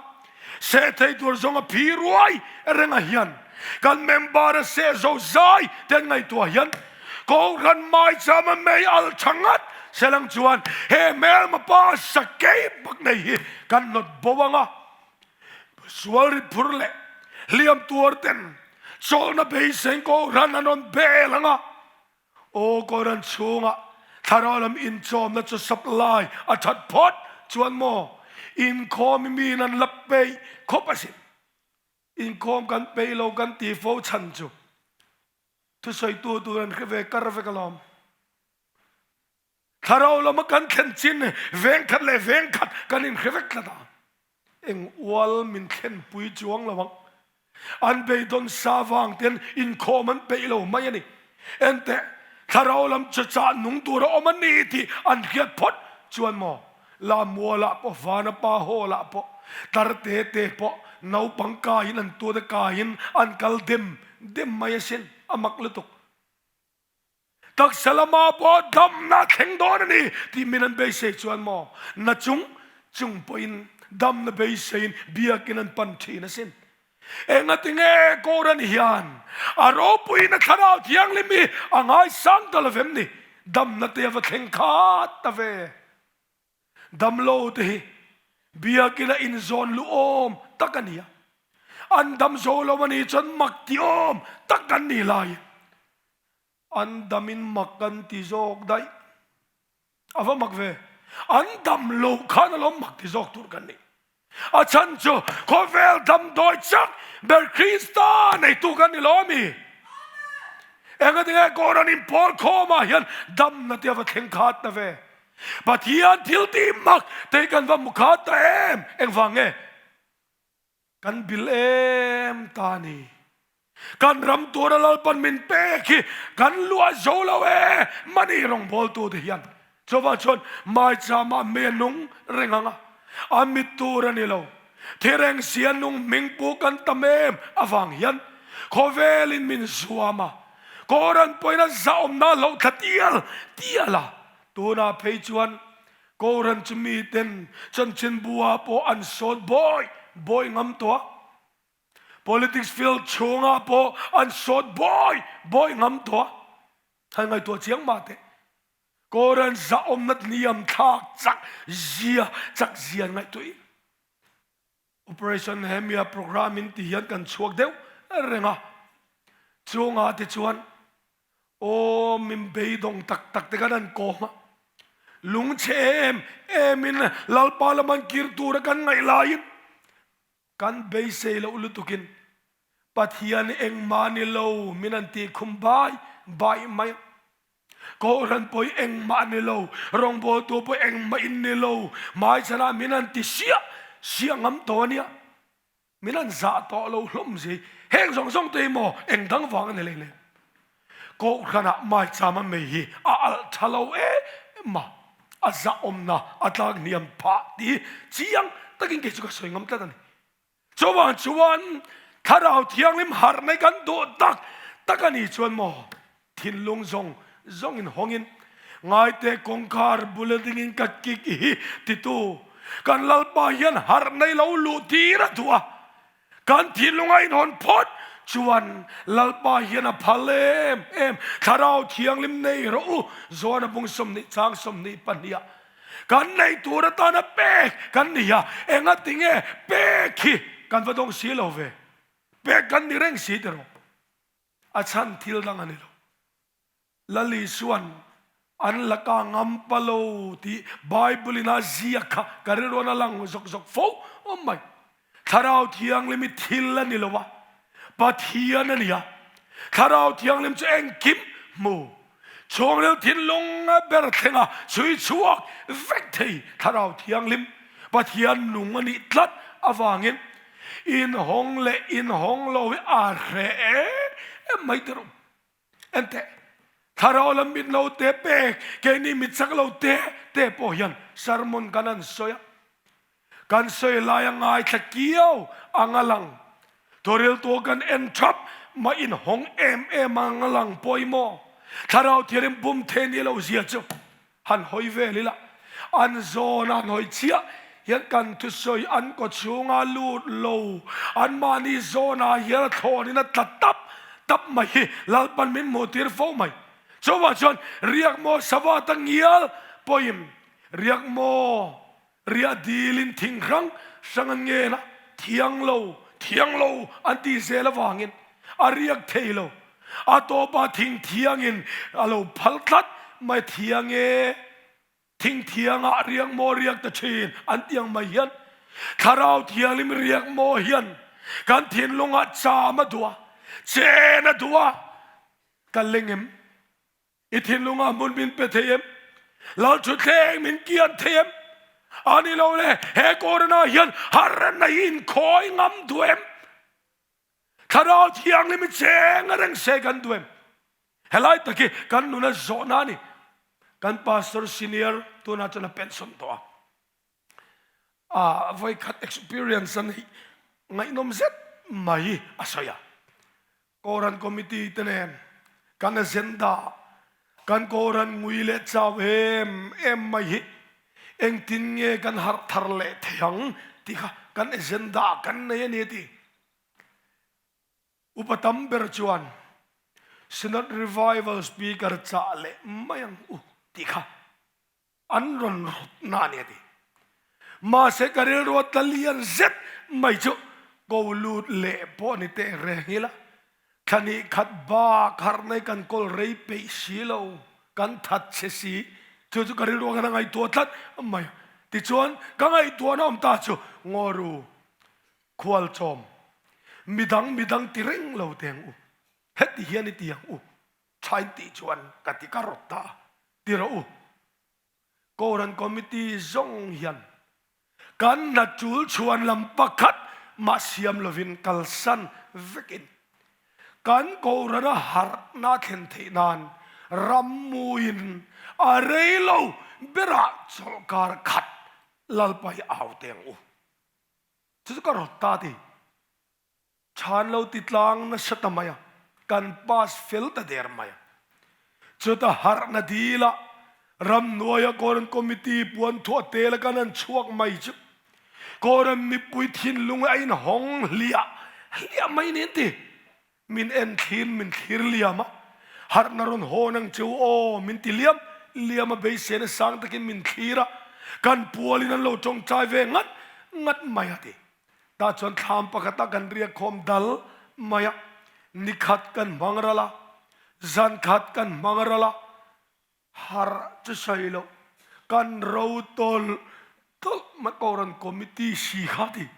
seh thei tur zawnga phi ruai renga hian kan member a seh zo zai te an ngaihtuah hian Kohhran maichama mei al tha ngat selang chuan he hmelma pa sakei bak nei hi kan nawt bo anga sual rit phur leh hliam tuar ten chawlhna beisein Kohhran an rawn bel anga Aw Koran chhungah thlarau lam inchawmna chu supply a that phawt chuan maw inkhawm i miin an la peih khawp asin. Inkhawm kan peih lo kan ti fo chhan chu thusawitu tur an hre ve kar vek alawm. Thlarau lama kan thlen chin veng khat leh veng khat kan inhre vek tlat a. Eng ual min thlenpui chuang lo ang. An beidawn sa vang ten inkhawm an peih lo mai a ni. Enteh, thlarau lam chawchah nung tur a awm a ni tih an hriat phawt chuan maw? Lamualah pawh, Vanapa Hall-ah pawh, tar te te pawh naupang kaiin an tute kaiin an kal dem dem mai asin, a mak lutuk. Taksa lama pawh damna a thleng dawn a ni tih min an beisei chuan maw na chung chung pawhin damna beiseiin biakin an pan thin asin. Engatinge Koran hian a ropuiin a thlarau thianghlim hi a ngaisang ta lovem ni? Damna te a va thleng khat ta ve. Damlo te hi biakin a inzawn luh awm tak a ni a, an dam zo lo a nih chuan mak ti awm tak an nih laiin an damin mak an ti zawk daih. A va mak ve. An dam lo khan alawm mak ti zawk tur kan ni. A chhan chu khawvel damdawi chak ber Krista neitu kan ni lo a mi? Engatinge Koran inpawl khawmah hian damna te a va thleng khat ta ve? Pathian thil tih mak te hi kan va hmu khat ta em? Engvang nge? Kan bil em ta ni. Kan ram tura Lalpan min pek hi kan luah zo lo e mani rawngbawltu te hian. Chuvang chuan maichama mei a nung reng ang a, a mit tur a ni lo. Thireng sia nung hming pu kan tam em avang hian khawvelin min zuam a, Koran pawhin a zahawmna hloh thla tial tial a, tunah phei chuan Koran chu miten chanchinbu ah pawh an sawt bawi bawi ngam tawh a, politics field chhungah pawh an sawt bawi bawi ngam tawh a, han ngaihtuah chiang mah teh. Koran zahawmna hniam thlak chak zia chak zia an ngaihtuah i Operation Nehemia program in ti hian kan chhuak deuh reng a, chungah te chuan Aw min beidawng tak tak te khan an kawm a, lungchhe em em in Lalpa lam an kir tura kan ngaih laiin kan beisei loh lutukin Pathian engmah ni lo min an tih khum bai bai mai a. Kohhran pawh hi engmah ni lo, rawngbawltu pawh engmah in ni lo, hmaichhanah min an ti siah siah ngam tawh a nia. Min an zah tawh lo hlawm zi. Heng zawng zawng te hi maw eng dang vang a ni leh lem. Kohhranah maicham a mei hi a alh tha lo em a, a zahawmna a tlak hniam phah tih hi chiang takin kei chu ka sawi ngam tlat a ni. Chuvang chuan Thlarau Thianghlim harh mai kan duh tak tak a nih chuan maw thinlung zawng zawngin hawngin ngaite kawngkhar bula dingin ka kik hi titu kan Lalpa hian harh nei lo luh tir a duh a, kan thinlunga inhawn phawt chuan Lalpa hian a phal em em Thlarau Thianghlim nei rawh u Johana bung 20 chang 22 ah Kan neih tur atana pek kan ni a, engati nge pek hi kan va dawng si lo ve? Pek kan ni reng si tiraw? A chhan thil dang a ni lo. Lal Isuan an laka ngam pa lo tih Bible in a ziak kha ka rilruan a lang zawk zawk fo awm mai. Thlarau Thianghlim hi thil a ni lo a, Pathian a ni a. Thlarau Thianghlim chu engkim hmu, chhungril thinlung ber thlenga chhui chhuak vek thei Thlarau Thianghlim, Pathian nung a nih tlat avangin inhawng leh inhawng lo hi a hreh em mai tirh. Enteh, Thlarau lam mit lo te pek, keini mit chak lo te te pawh hian sermon kan han sawi a. Kan sawi lai a ngaithla kiau ang a lang. Thuriltu kan en thap mah inhawng em em ang a lang pawimawh. Thlarau thiarin bum thei ni lo zia chu han hawi vel ila. An zawn a han hawi chiah hian kan thusawi an kaw chhunga lut lo anmahni zawnah hian a thlawnin a tla tap tap mai hi Lalpan min hmuh tir fo mai. Chuvang chuan riak maw sava ta ngial pawhin riak maw Riah dilin thing hrang hrang an ngen a, thiang lo, thiang lo an tih zel avangin a riak thei lo. A tawpah thing thiangin a lo phal tlat mai, thiang e, thing thiangah riak maw riak ta thin an ti ang mai hian Thlarau Thianghlim riak maw hian kan thinlungah cham a duh a, chen a duh a, ka leng em? I thinlungah hmun min pe thei em? Lalthutthleng min kian thei em? A ni lo le, he Corona hian harna hi inkhawi ngam duh em? Thlarau Thianghlim i cheng reng se kan duh em? Helai tak hi kan nuna zawhna a ni. Kan pastor senior tunah chuan a pension tawh a. A vawikhat experience a neih ngaihnawm zet mai a sawi a. Kohhran committee te nen kan agenda kan Kohhran ngui leh chau em em mai hi engtin nge kan harh thar leh thei ang tih kha kan agenda kan nei a ni a ti. Upa tam ber chuan Synod Revival Speaker chah leh mai ang u tih kha an rawn rawtna a ni a ti. Mahse ka rilru a tla lian zet mai chu ko lut leh pawh ni teh reng ila, thla nih khat bak harh nai kan kawl rei peih si lo, kan that che si, chu chu ka rilru a kan a ngaihtuah tlat mai a. Tichuan ka ngaihtuahna awm ta chu Ngawru khualchawm midang midang ti reng lo teng u, heti hian i ti ang u, Thain tih chuan ka ti ka rawt ta a, ti rawh u. Kohhran Committee zawng hian kan hna tul chhuan lam pakhat mah siam lovin kalsan vekin kan Kohhrana harhna thlen theih nan rammuiin a rei lo berah chawlhkar khat Lalpa hi au teng u. Chu chu ka rawt ta ti. Chhan lo ti tlang nasa ta mai a, kan pass fel ta der mai a. Chuta harhna dil a, ramhnuaia Kohhran Committee puan thuah tel a kan han chhuak mai chu Kohhran mipui thinlung a inhawng hliah hliah mai niin ti. Min en thlir min thlir liam a, harhna rawn hawn ang cheu aw min ti liam liam a, beiseina sang takin min thlir a, kan pualin an lo tawngtai ve ngat ngat mai a ti. Tah chuan thlam pakhata kan riak khawm dal mai a, nikhat kan hmang ral a, zan khat kan hmang ral a, harh chu sawi loh, kan ro tawlh tawlh mai Kohhran Committee si kha ti.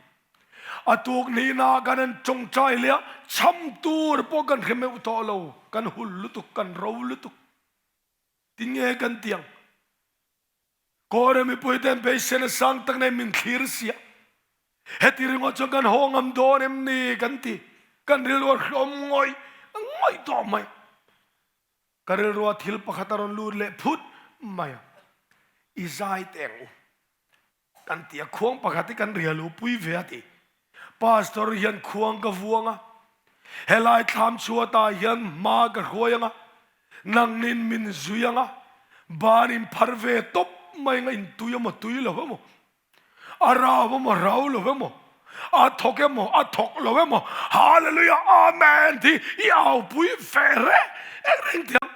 A tuk nihna kan an tawngtai leh a, cham tur pawh kan hre meuh tawh lo, kan hul lutuk, kan ro lutuk. Tinge kan ti ang? Kawre mipui ten beiseina sang tak nei min thlir sia. Heti ringawt chuan kan haw ngam dawn em ni kan ti. Kan rilru a hlawm ngawih ngawih tawh mai. Ka rilrua thil pakhat a rawn lut leh phut mai a. I zai teng u. Kan ti a, khuang pakhat hi kan rial u pui ve a ti. Pastor hian khuang ka vuang a, helai thlam chhuatah hian hma ka hruai ang a, nangnin min zui ang a, ban in phar ve tawp mai ang a, in tui emaw tui lo emaw, a rau emaw rau lo emaw, a thawk emaw a thawk lo emaw, Hallelujah Amen tih i aupui ve reng reng thiang.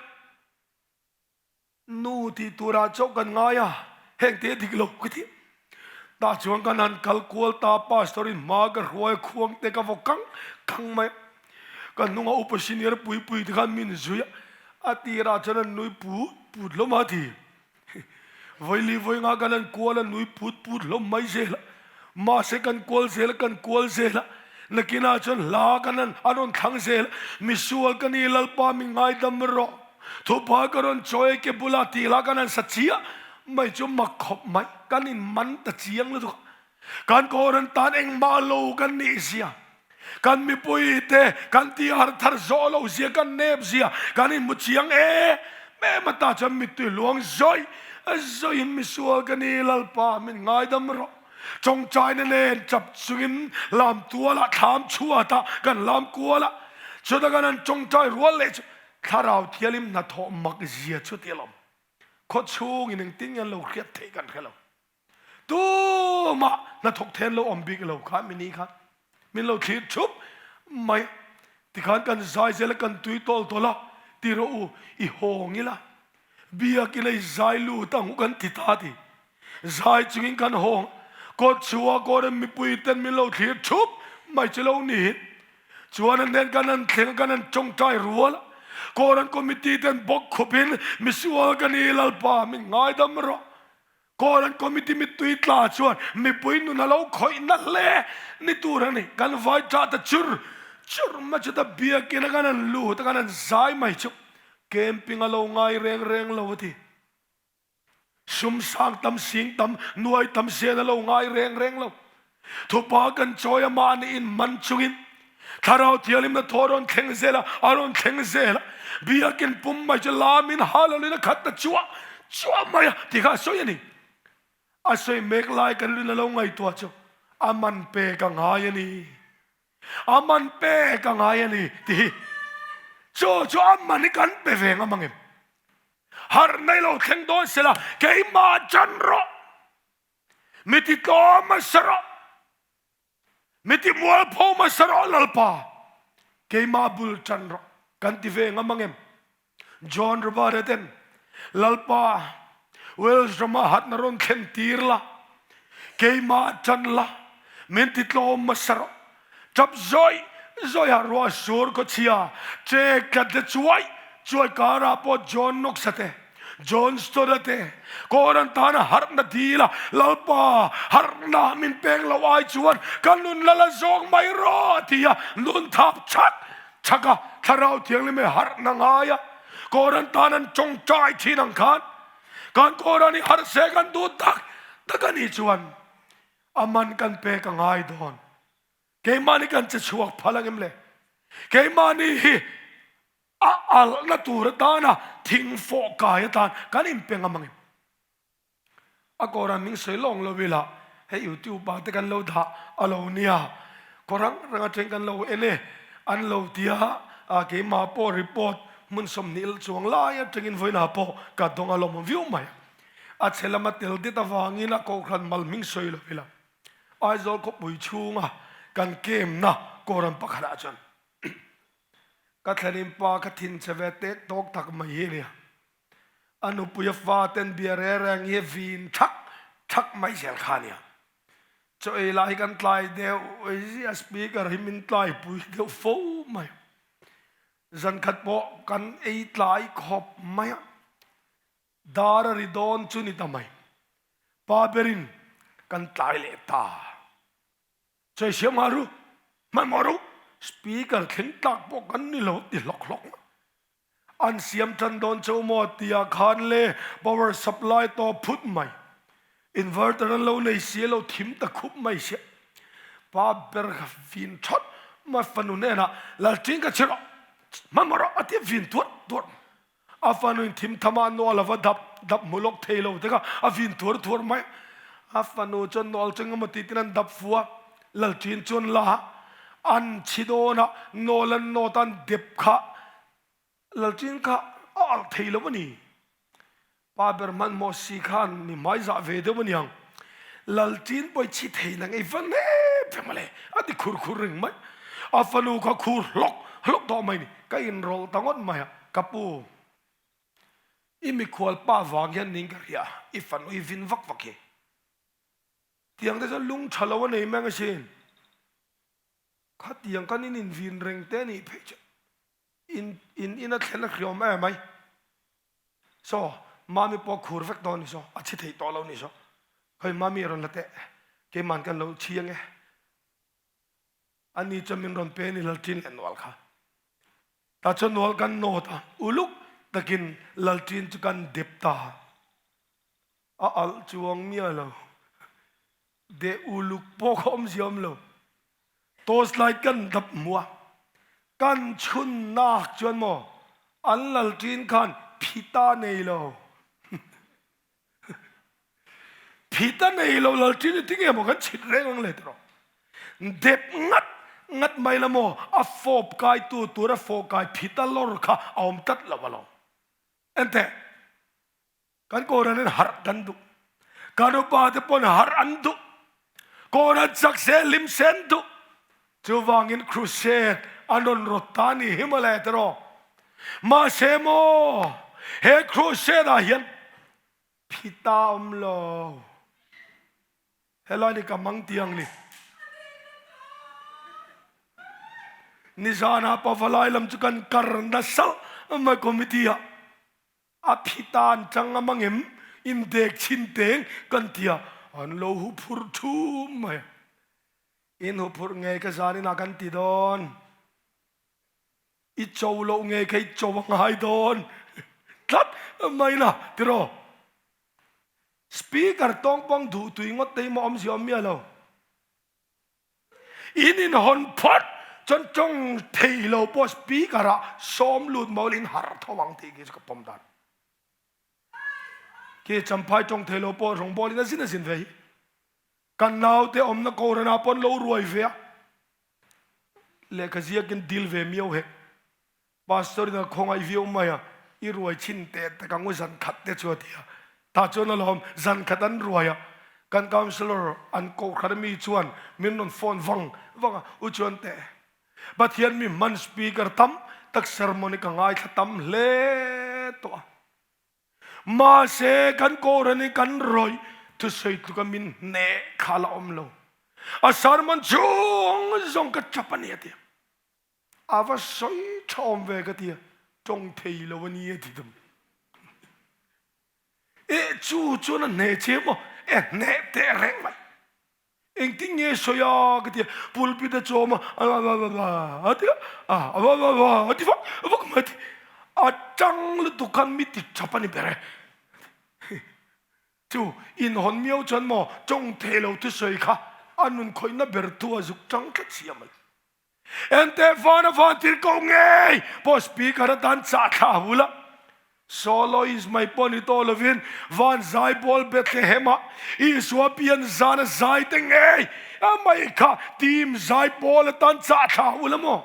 Nu tih turah chauh kan ngai a, heng te dik lo ka ti. Tah chuan kan han kal kual ta, pastor in hma ka hruai khuang te ka vaw kang kang mai a. Ka hnunga upa senior pui pui te khan min zui a, a tirah chuan an nui put put hlawm a ti. Vawili vawi nga kan han kual a nui put put hlawm mai zel a, mahse kan kual zel a kan kual zel a, nakinah chuan hla kan han an rawn thlang zel a, misual ka ni Lalpa min ngaidam rawh. Thupa ka rawn chawi ke bula tih lah kan han sa chiah mai chu mak khawp mai, kan in man ta chiang lutuk a, kan Kohhran tan engmah lo kan nih zia, kan mipui te kan tih har thar zawh loh zia, kan nep zia kan in hmu chiang em em a, tah chuan mittui luang zawih zawih in misual ka ni Lalpa min ngaidam rawh. Tawngtaina nen chap chungin lam tualah thlam chhuatah kan lam kual a, chutah kan han tawngtai rual leh chu Thlarau Thianghlim hnathawh mak zia chu ti alawm. Khaw chhungin engtin nge an lo hriat theih kan hre lo. Tumah hnathawk thei an lo awm bik lo kha mini khan min lo thlir thup mai a. Tikhan kan zai zel a, kan tui tawl tawl a, ti rawh u, i hawng ila, biakin a i zai lut ang u kan ti ta ti. Zai chungin kan hawng, kawt chhuah kawrin mipui ten min lo thlir thup mai chu lo ni. Chuan an nen kan han thleng a, kan han tawngtai rual a, Kohhran Committee ten bawk khawpin misual ka ni Lalpa min ngaidam rawh. Kohhran Committee mittui tla chuan mipui nun a lo khawih na hle ni tur a ni. Kan vai tah ta chur chur mai chu ta biakin a kan han lut a, kan han zai mai chu camping a lo ngai reng reng lo a ti. Sum sang tam, sing tam, nuai tam sian a lo ngai reng reng lo. Thupa kan chawi a mahni in man chungin Thlarau Thianghlimna thaw a rawn thleng zel a, a rawn thleng zel a. Biakin pum mai chu lamin hallelujah a khat ta chuah chuah mai a tih kha a sawi a ni. A sawi mek lai kan rin a lo ngaihtuah chu a man pek a ngai a ni. A man pek a ngai a ni tih hi chu chu a man hi kan pe ve ngam ang em? Harh nei lo thleng dawn sela keimah chan rawh, mi ti tlawm hmasa rawh, mi ti mualpho hmasa rawh Lalpa, keimah bul tan rawh kan ti ve ngam ang em? John Robert ten Lalpa Wales rama hatna rawn thlen tir la, keimah tan la, min ti tlawm hmasa rawh. Tap zawih zawiha ruah sur khawchhia che tlat le chuai chuai karah pawh John Knox-a te, John Stott-a te Koran tana harhna dil a, Lalpa, harhna min pek loh ai chuan ka nun la la zawk mai rawh a ti a, nun thap chak chak a, Thlarau Thianghlim e harhna ngai a, Koran tan an tawngtai thin ang khan kan Koran hi harh se kan duh tak tak a nih chuan A man kan pek a ngai dawn. Keimahni kan che chhuak phal ang em le? Keimahni hi a alhna tur atana thing fawh kai atan kan inpe ngam ang em? A kawran min sawi lawng lo ila, hei YouTube ah te kan lo dah a lo nia, khaw rang rang atang kan lo en e, an lo tia, keimah pawh report hmun 20 chuang lai atangin vawiinah pawh ka dawng a lawm viau mai. A chhe lama tel det avangin a kohhran mal hming sawi lo ila, Aizawl khawpui chhunga kan kemna kawran pakhatah chuan ka thlenin pa kha thinchhe ve tek tawk tak mai hi a nia. A nupui a faten bia re reng hi vin thak thak mai zel kha a nia. Chaw ei lah hi kan tlai deuh a speaker hi min tlaipui deuh fo mai. Zankhat pawh kan ei tlai khawp mai a. Dar a ri dawn chu ni ta mai. Pa berin kan tlai leh ta. Chawi siam nghal ru, hmanhmawh ru, speaker thleng tlak pawh kan ni lo ti hlawk hlawk mai. An siam tan dawn cheu maw tia khan le power supply tawp phut mai. Inverter an lo nei si a lo thim ta khup mai sia. Pa ber kha vin thawt mai fanu hnenah Lalṭin ka chhi rawh, hmanhmawh rawh a ti vin tuarh tuarh mai. A fanuin thim thama nual a va dap dap hmu lawk thei lo te kha a vin thuar thuar mai. A fanu chuan nual chu engemaw ti tin an dap fu a, Lalṭin chuan la an chhi dawn a, nual an nawt a an dep kha Lalṭin kha a alh thei lo a ni. Pa ber hmanhmawh si khan mi hmaizah ve deuh a niang. Lalṭin pawh i chhi thei nang ei va nep ve mawle a ti khur khur reng mai. A fanu kha khur hlawk hlawk tawh mai ni. Ka inrawlh ta ngawt mai a, ka pu, i mikhual pa vang hian ning ka hria, i fanu i vin vak vak hi. Tiang te chuan lung tha lo a nei meng asin. Khatiang kan in invin reng te anih phei chuan in in in a thlen a hriawm em mai. Saw, Mami pawh a khur vek dawn ni saw, a chhi theih tawh lo ni saw. Khawi Mami rawn la teh, keiman kan lo chhi ange. Ani chuan min rawn pe a ni Lalṭin leh Nual kha. Tah chuan Nual kan nawt a, uluk takin Lalṭin chu kan dep ta. A alh chuang miah lo. Deh uluk pawh kha awmzia awm lo. Torch light kan dap hmu a, kan chhun nak chuan maw an Lalṭin khan phita nei lo. Phita nei lo Lalṭin hi tinge maw kan chhit reng ang le tiraw? Dep ngat ngat mai la maw a fawp kai tu tur a fawh kai phita lawr kha a awm tlat lo alawm. Enteh, kan Koran in harh kan duh. Kan upa te pawn harh an duh. Koran chak se lim se an duh. Chuvangin crusade an rawn rawt ta ni hi mawle tiraw? Mahse maw he crusade ah hian Phita awm lo. Helai ni ka mang tiang ni. Nizana pavalai lam chu kan kar nasa mai committee ah a phita an chang a mangem in dek chin teng kan tia an lo hu phur thum mai. In hu phur ngei ka zanin ah kan ti dawn. I cho loh nge kha i cho a ngai dawn tlat mai na tiraw. Speaker tawngpawng duh tui ngawt te hi maw awmzia awm miah lo. In inhawn phawt chuan tawng thei lo pawh speaker ah sawm lut mawl in harh tho ang tih khi chu ka pawm dan. Khi Champhai tawng thei lo pawh rawngbawl in a zin a zin ve hi. Kan naute awmna Koran ah pawn lo ruai ve a, lehkha ziakin dil ve miau hek. Pastor in a khawngaih viau mai a, i ruai chhin teh tak ang u zan khat te chu a ti a. Tah chuan alawm zan khat an ruai a, kan councillor an kohhran ami chuan min rawn phone vang vang a, u chuan teh Pathian mi hman speaker tam tak sermon hi ka ngaithla tam hle tawh a. Mahse kan Koran in kan rawih thusawi tluka min hneh kha la awm lo. A sermon chhung zawng ka tap a ni a ti a. A va sawi tha awm ve ka ti a, tawng thei lo a ni a ti dam. E chu chuan a hneh che maw? E hneh teh reng mai. Engtin nge sawi a ka ti a, pulpit a chawm a, a ti a, a va va va a ti vak vak mai a ti. A tang lutuk khan mi ti thap a ni ber e. Chu inhawn miau chuan maw tawng thei lo thusawi kha a nun khawihna ber thu a zuk tang tlat si a mai. Enteh van a van tir ko ngei pawh speaker atan chah thla hul a, soloist mai pawh ni tawh lovin van zaibawl Bethlehem ah Isua pian zan a zai te ngei a mai kha team zaibawl atan chah thla hul a maw?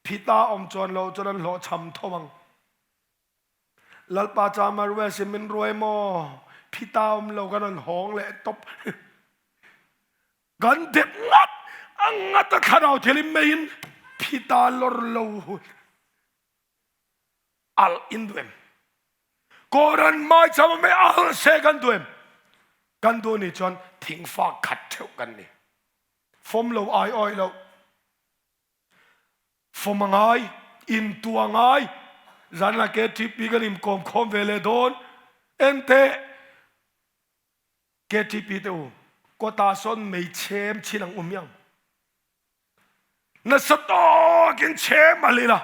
Phita awm chuan lo chuan an hlawhchham tho ang. Lalpa cha Maruel sin min ruai maw? Phita awm lo kan rawn hawng leh tawp. Kan dep ngat a ngat a thlarau thil in meiin phita lawr lo hun al in duh em? Koran maicham a mei al se kan duh em? Kan duh nih chuan thingfa khat theuh kan ni. Fawm lo ai awi lo. Fawm a ngai, in tu a ngai. Zanah KTP kan inkawm khawm ve leh dawn. Enteh. KTP te u, kawtah sawn mei chhem chin ang um iang. Nasa tawkin chhem al ila,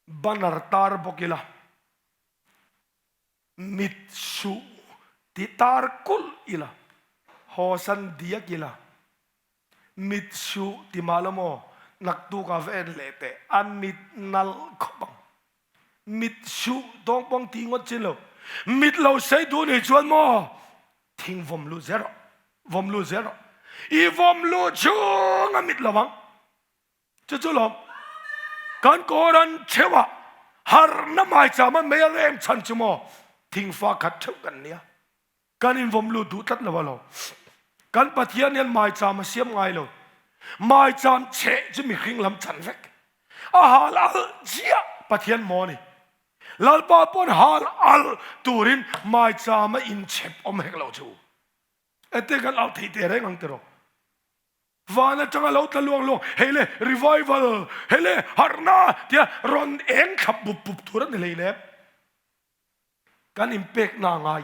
banner tar bawk ila, mit suh ti tar kulh ila, hawsan diak ila, Mit suh ti mah lo maw? Naktuk ah va en leh teh. A mit nalh khawp ang. Mit suh tawngpawng ti ngawt chin lo. Mit lo sei duh nih chuan maw thing vawm luh zel rawh. Vawm luh zel rawh. I vawm luh chung a mit lo ang. Chu chu lawm. Kan Koran theuh ah harhna maicham a mei a rem chhan chu maw thingfa khat theuh kan nia. Kan invawm lut duh tlat lo a lo. Kan Pathian hian maicham a siam ngai lo. Maicham cheh chu mihring lam chan vek. A hal alh chiah Pathian maw a ni. Lalpa pawn hal alh turin maicham a inchhep awm hek lo chu. Ete kan alh thei teh reng ang tiraw. Van atanga lo tla luang luang, hei le revival, hei le harhna tia rawn eng thlap bup bup tur a ni hleinem. Kan inpekna a ngai,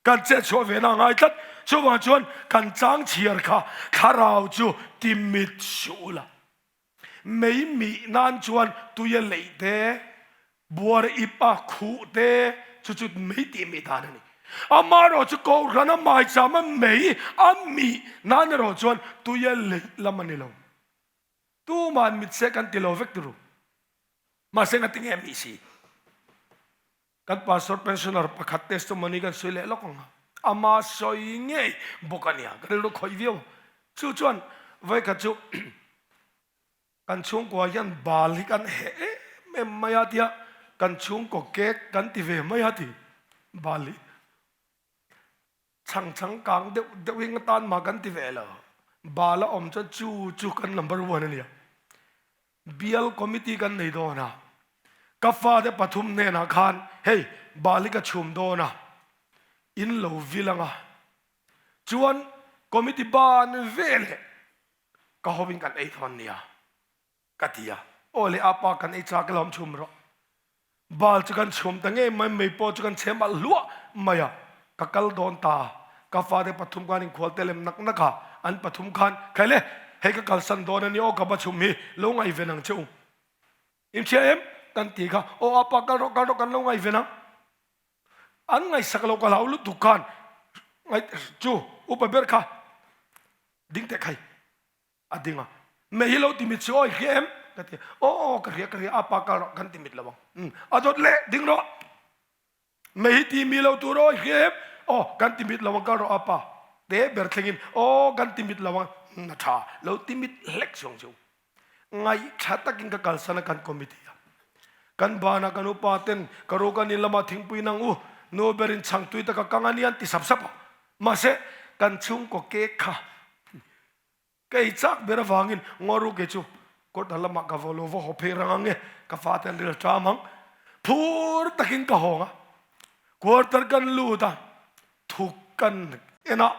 kan chetchhuah vena a ngai tlat. Chuvang chuan kan chang chhiar kha thlarau chu ti mit suh ula. Mei mih nan chuan tuia leih te, buar ip a khuh te, chu chu mei tih mih dan a ni. Amaherawh chu Kohhran a maicham a mei a mih nan erawh chuan tuia leih lam a ni lo. Tuman mit se kan ti lo vek turu. Mahse nga tinge mi si? Kan pastor pensioner pakhat testimony kan sawi leh lawk ang a. Ama sawi ngei bawk a nia. Ka rilru khawih viau. Chu chuan vawikhat chu kan chhungkua hian bal hi kan heh em em mai a tia kan chhungkaw cake kan ti ve mai a ti bal hi. Chhang chhang kang deuh deuh hi nga tan mah kan ti ve lo. Bal a awm chuan chu chu kan number one a nia. Bial committee kan nei dawn a, ka fate pathum hnenah khan hei bal hi ka chhum dawn a, in lo vil ang a, chuan committee ban veleh ka hovin kan ei dawn nia. Ka ti a, Aw le apa kan ei chak ila awm chhum rawh. Bal chu kan chhum ta ngei mai, mei pawh chu kan chhem alh hluah mai a, ka kal dawn ta a, ka fate pathum khan inkhual te lem nak nak a, an pathum khan, Khai le, hei ka kalsan dawn a ni aw ka va chhum hi, lo ngaihven ang che u. Inhria em? Kan ti kha, Aw apa kal rawh, kal rawh kan lo ngaihven ang. An ngaihsak lo ka hlau lutuk khan ngaih chu upa ber kha ding teh khai a ding a. Mei hi lo ti mit si awi hria em? Ka ti a. Aw aw ka hria ka hria a pa kal rawh kan ti mit lo ang. Umm a dawt leh ding rawh. Mei hi ti mi lo tur awi hria em? Aw kan ti mit lo ang kal rawh a pa. Te ber thlengin aw kan ti mit lo ang. Umm a tha lo ti mit hlek chuang chu. Ngaihtha takin ka kalsan a kan committee a. Kan banah kan upa ten ka ru kan in lamah thingpui nang u, nu berin chhang tui taka kang a ni an ti sap sap a. Mahse kan chhungkaw cake kha ka ei chak ber avangin ngaw ru ke chu kawt lamah ka vaw lo va haw phei rang ang e, ka fate an ril ṭam ang. Phur takin ka hawng a, quarter kan lut a, thuk kan en a,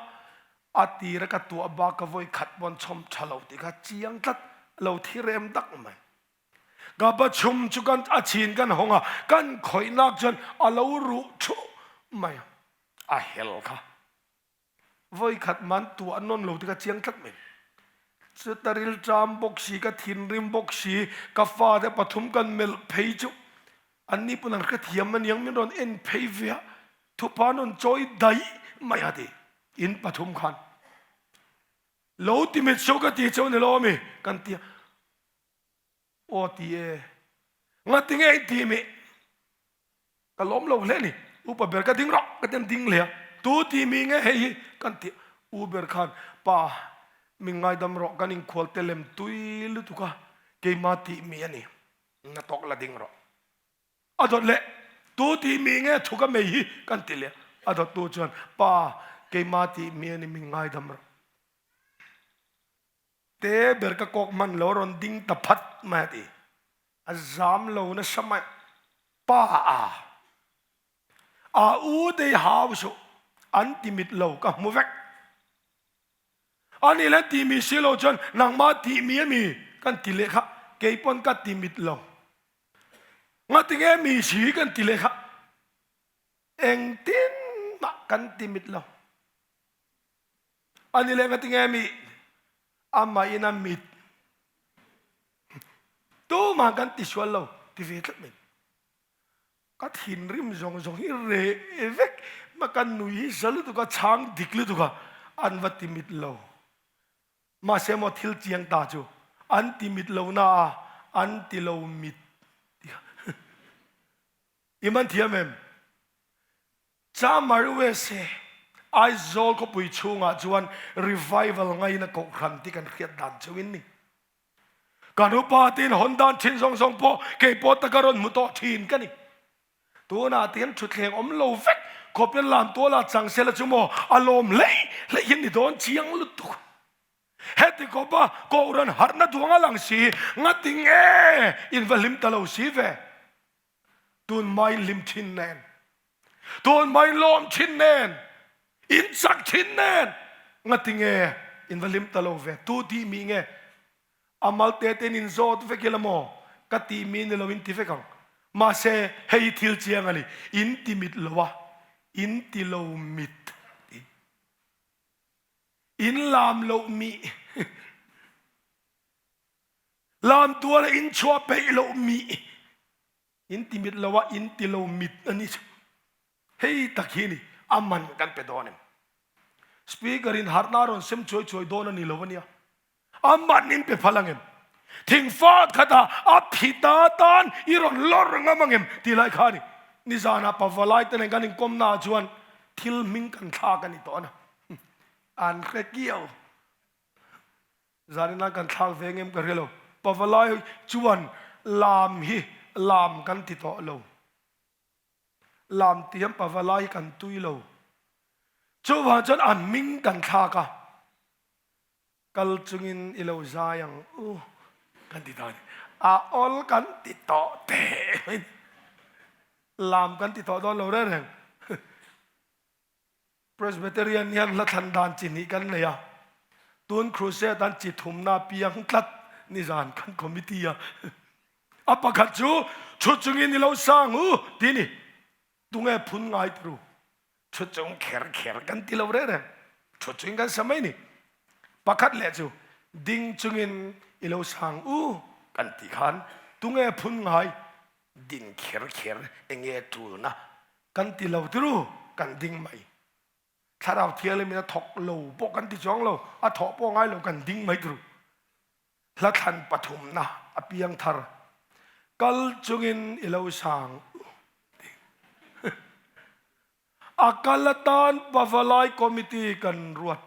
A tira ka tuah bak ka vawi khat pawn chhawm tha lo tih kha chiang tlat lo thi rem dak mai. Ka pa chhum chu kan a chin kan hawng a, kan khawihnak chuan a lo ruh thuh mai a, a hel kha. Vawi khat man tuah nawn lo tih kha chiang tlat mai. Chuta rilṭam bawk si, ka thinrim bawk si, ka fate pathum kan melh phei chu anni pawn an hrethiam aniang min rawn en phei ve a, thupa an rawn chawi daih mai a ti. In pathum khan lo ti mit chu ka ti cheu ni lo ami kan ti a, aw ti e, ngatinge in ti mi? Ka lawm lo hle ni, upa ber ka ding rawh ka ti an ding leh a, tu ti mi nge hei hi kan ti a, u ber khan pa min ngaidam rawh kan inkhual te lem tui lutuk a, keima tih mi a ni, na tawk la ding rawh. A dawt leh tu tih mi nge thu ka mei hi kan ti leh a, a dawt tu chuan pa keima tih mi a ni min ngaidam rawh. Te ber ka kawk hman lo rawn ding ta phat mai a ti. A zam lo nasa mai. Pa a a u te hi hau suh an ti mit lo ka hmu vek. Ani le ti mi si lo chuan nangmah tih mi a mi kan ti leh kha kei pawn ka ti mit lo. Ngatinge mi si kan ti leh kha engtin mah kan ti mit lo. Ani le ngatinge mi amah in a mit tumah kan ti sual lo ti ve tlat mai. Ka thinrim zawng zawng hi reh vek ma ka nui hi za lutuk a chhang dik lutuk a an va ti mit lo. Mahse maw thil chiang ta chu an ti mit lo na a an ti lo mit ti kha i man thiam em? Chamar USA Aizawl khawpui chhungah chuan revival ngaina kohhran tih kan hriat dan chauhin ni. Kan upa tein hawn dan thin zawng zawng pawh kei pawh taka rawn hmu tawh thin ka ni. Tunah te hian thutthleng awm lo vek khawpin lamtualah chang sela chu maw a lawm hlei hlei hi ni dawn chiang lutuk. Heti khawpa Kohhran harhna duang a lang si, ngati nge in va hlim ta lo si ve? Tun mai hlim thin nen, tun mai lawm thin nen, in chak thin nen, ngati nge in va hlim ta lo ve? Tu tih mi nge? A mal te ten in zawt vek ila maw? Ka tih mi ni lo in ti vek ang. Mahse, hei hi thil chiang a ni, in ti mit lo a, in ti lo mit ti. In lam loh mi. Lam tuala in chhuah peih loh mi in ti mit lo a in ti lo mit a ni chu. Hei tak hi ni a man kan pe dawn em? Speaker in harhna rawn sem chuai chuai dawn a ni lo a nia. A man in pe phal ang em? Thingfat khatah a phita tan i rawn lawr ngam ang em? Tih lai kha a ni. Nizanah pavalai te nen kan inkawmna ah chuan thil hming kan thlak a ni tawh a na. An hre kiau. Zanin kan thlak ve ngem ka hre lo. Pavalai chuan lam hi lam kan ti tawh lo. Lam ti hian pavalai hi kan tui lo. Chuvang chuan a hming kan thlak a, kal chungin i lo zai ang u kan ti ta a ni. A awl kan ti tawh teh mai. Lam kan ti tawh dawn lo reng reng. Presbyterian hian hla thlan dan chi hnih kan nei a, tun Crusade an chi thumna piang tlat nizan kan committee a. A pakhat chu thu chungin i lo sang u ti ni. Tunge phun ngai ti ru? Thu chung kher kher kan ti lo reng reng. Thu chungin kan sa mai ni. Pakhat leh chu ding chungin i lo sang u kan ti khan tunge phun ngai? Ding kher kher enge tulna? Kan ti lo tiru, kan ding mai. Thlarau Thianghlim in a thawk lo pawh kan ti chuang lo, a thawh pawh ngai lo kan ding mai tiru. Hla thlan pathumna a piang thar. Kal chungin i lo sang u. A kal atan Pavalai Committee kan ruat.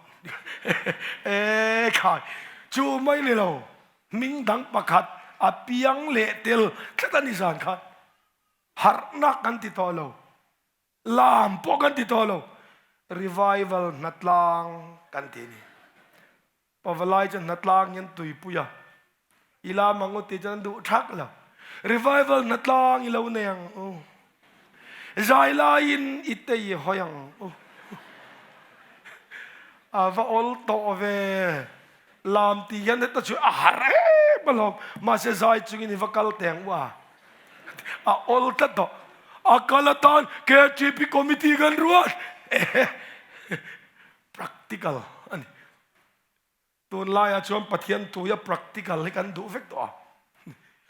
E khai, chu mai ni lo, hming dang pakhat a piang leh tel tlat a ni zan khan. Harhna kan ti tawh lo, lam pawh kan ti tawh lo, revival hnatlang kan ti a ni. Pavalai chuan hnatlang hian tuipui a, i lam ang u tih chuan an duh thak lo. Revival hnatlang i lo nei ang u, zai laiin i tei hawi ang u. A va awl tawh ve, lam tih hian heta chu a har em alawm, mahse zai chungin i va kal teh ang u a. A awl tlat tawh. A kal atan KTP committee kan ruat. Practical a ni. Tunlaiah chuan Pathian tuia practical hi kan duh vek tawh a.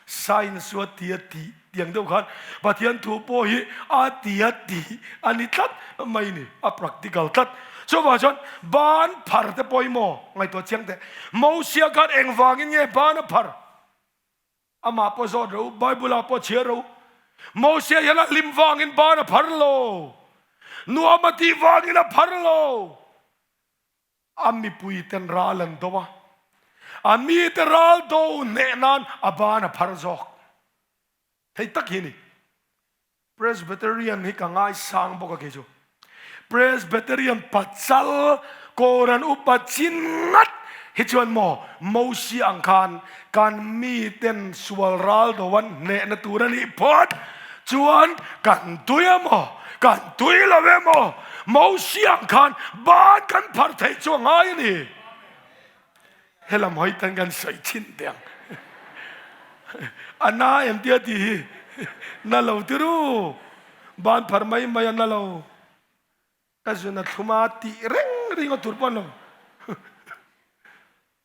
Science chu a ti a tih tiang deuh khan Pathian thu pawh hi a ti a tih a ni tlat mai ni. A practical tlat. Chuvang chuan ban phar te pawimawh ngaihtuah chiang teh. Mosia khan engvangin nge ban a phar? Amah pawh zawt ro, Bible ah pawh chhiar ro. Moses hian a hlim vangin ban a phar lo. Nuam a tih vangin a phar lo. A mipui ten ral an do a. A mite ral do hneh nan a ban a phar zawk. Hei tak hi a ni. Presbyterian hi ka ngaisang bawk a kei chu. Presbyterian pachal Koran upa chin ngat hi chuan maw Mosi ang khan kan miten sual ral do an hnehna tur a nih phawt chuan kan tui emaw kan tui lo emaw Mosi ang khan ban kan phar theih chu a ngai a ni. Helam hawi tan kan sawi chhin teh ang. A na em tia tih hi na lo ti ru. Ban phar mai mai a na lo. Ka zun a thlum a tih reng ring a tur pawh a lo.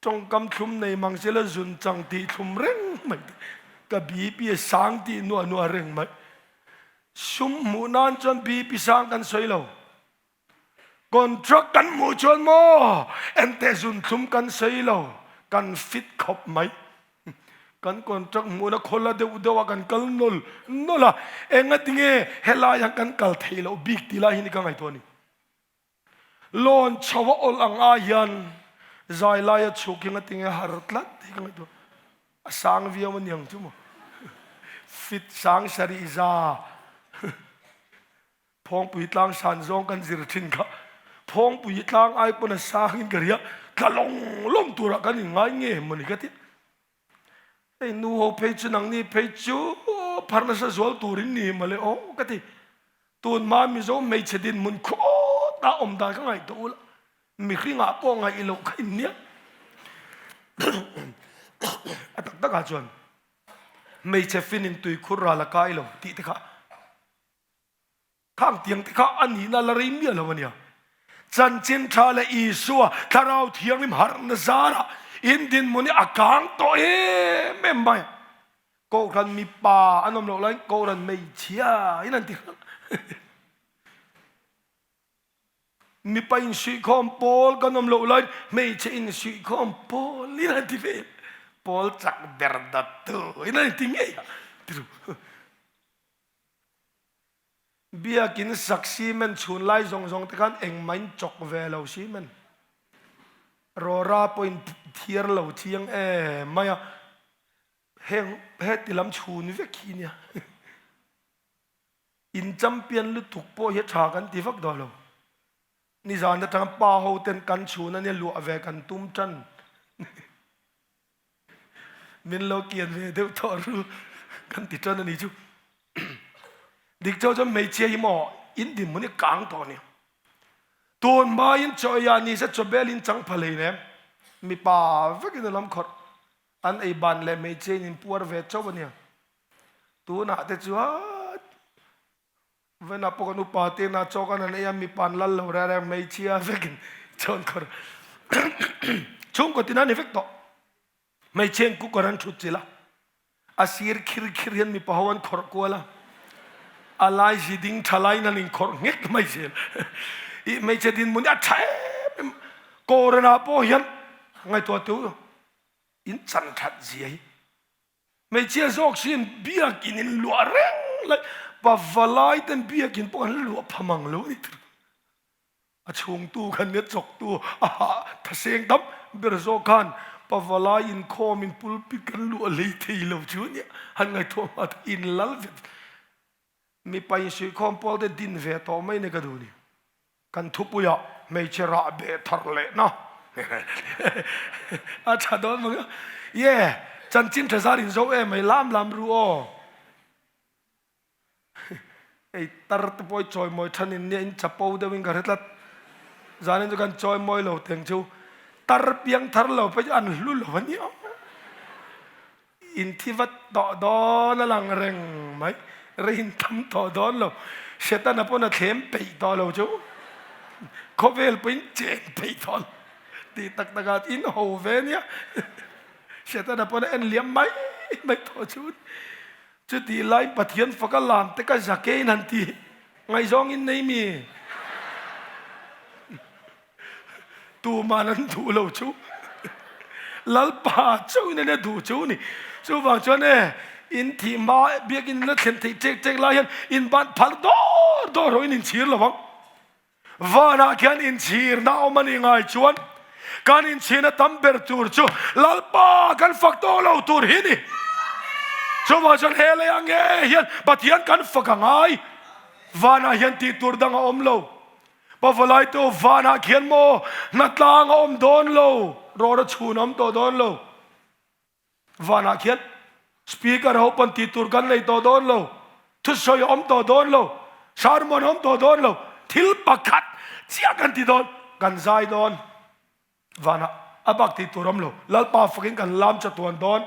Tawngkam thlum nei mang sela zun chang tih thlum reng mai te. Ka BP a sang tih nuah nuah reng mai. Sum hmuh nan chuan BP sang kan sawi lo. Contract kan hmuh chuan maw enteh zunthlum kan sei lo, kan fit khawp mai. Kan contract hmuhna khawla deuh deuh a kan kal nawl nawl a, engatinge helai ah kan kal theih loh bik tih lai hi ni ka ngaihtuah a ni. Lawn chho a awlh ang ai hian zai laia chhuk hi engatinge har tlat hi ka ngaihtuah. A sang viau a niang chu maw. Fit sang sarih za. Phawngpui tlang san zawng kan zir thin kha Phawngpui tlang ai pawn a sang in ka ria tla lawng lawng turah kan in ngai nge mawni ka ti. Hei nu ho phei chu nangni phei chu phar nasa zual turin ni mawle aw ka ti. Tunhma Mizo hmeichhe dinhmun khawt a awm dan ka ngaihtuah ula mihringah pawh ngaih loh kha in nia. A tak takah chuan hmeichhe fin in tuikhur ral a kai lo tih te kha Khang tiang te kha a nihna la rei miah lo a nia. Chanchin tha leh Isua Thlarau Thianghlim harhna zarah in dinhmun hi a kang tawh em em mai. Kohhran mipa an awm loh laiin Kohhran hmeichhia in an ti hrang. Mipa insuihkhawm pawl kan awm loh laiin hmeichhe insuihkhawm pawl in an ti ve. Pawl chak ber dattu in an ti ngei a. Biakin sak cement chhun lai zawng zawng te khan engmah in chawk ve lo cement rawra pawh in thiar lo chiang em mai a, heng heti lam chhun vek hi nia in champion lutuk pawh hi a tha kan ti vak dawn lo, nizan atanga pa ho ten kan chhun ania luah ve kan tum tan. Min lo kian ve deuh tawh ru kan ti tan a ni chu. Dik chau chuan hmeichhia hi maw in dinhmun hi kang tawh a ni. Tun hmain chaw ei ah nise chaw bel in chang pha hlein em. Mipa vekin a lam khawrh an ei ban leh hmeichhia in in puar ve chauh a nia. Tunah te chuan Vena pawh kan upa te na chaw kan han ei a, mipa an lal lo reng reng, hmeichhia vekin chaw an khawrh. Chhungkaw tin a ni vek tawh. Hmeichhia in cooker an thut chilh a, a sir khir khir hian mipa ho an khawrh kual a. A lai zi ding tha laiin an inkhawrh nghek mai zel. I hmeichhe dinhmun hi a tha em em. Kawranah pawh hian ngaihtuah teh u, in chan that zia hi. Hmeichhia zawk siin biakin in luah reng lai, pavalai ten biakin pawh an luah pha mang lo a ni tur. A chhungtu khan nia chawktu a hah thaseng tam ber zawk khan pavalai inkhawm in pulpit kan luah hlei thei lo chu a nia. Han ngaihtuah hma tak in lal vet. Mipa insuihkhawm pawl te din ve tawh mai ni ka duh ni. Kan thupuiah hmeichhe rah beh thar lehna a tha dawn mang a. Ye, chanchin tha zar in zo em mai lam lam ru aw. Ei tar te pawh i chawimawi than in nia in chapo deuh in ka hre tlat. Zanin chu kan chawimawi lo teng chu tar piang thar lo pawh chu an hlu lo a nia. In thi vat tawh dawn a lang reng mai, rein tham tawh dawn lo. Setana pawn a thlem peih tawh lo chu khawvel pawhin cheng peih tawh lo tih tak takah in ho ve nia. Setana pawn a en liam mai mai tawh chu. Chutih laiin Pathian faka lam te ka zakein han ti ngaihzawng in nei mi? Tuman an duh lo chu Lalpa chauhin an duh chu ni. Chuvang chuan e, in thih hma biakin la thlen theih ṭek ṭek lai hian in ban phal dawr dawr ho in inchhir lo ang. Vanah khian inchhirna a awm a nih ngai chuan kan inchhirna tam ber tur chu Lalpa kan fak tawh lo tur hi ni. Chuvang chuan he lei ang nge hian Pathian kan fak a ngai. Vanah hian tih tur dang a awm lo. Pavalai te vanah khian maw hnatlang a awm dawn lo, rawra chhun a awm tawh dawn lo. Vanah khian speaker ho pawn tih tur kan nei tawh dawn lo, thusawi a awm tawh dawn lo, sermon a awm tawh dawn lo, thil pakhat chiah kan ti dawn, kan zai dawn. Vanah a bak tih tur a awm lo, Lalpa fakin kan lam chatuan dawn.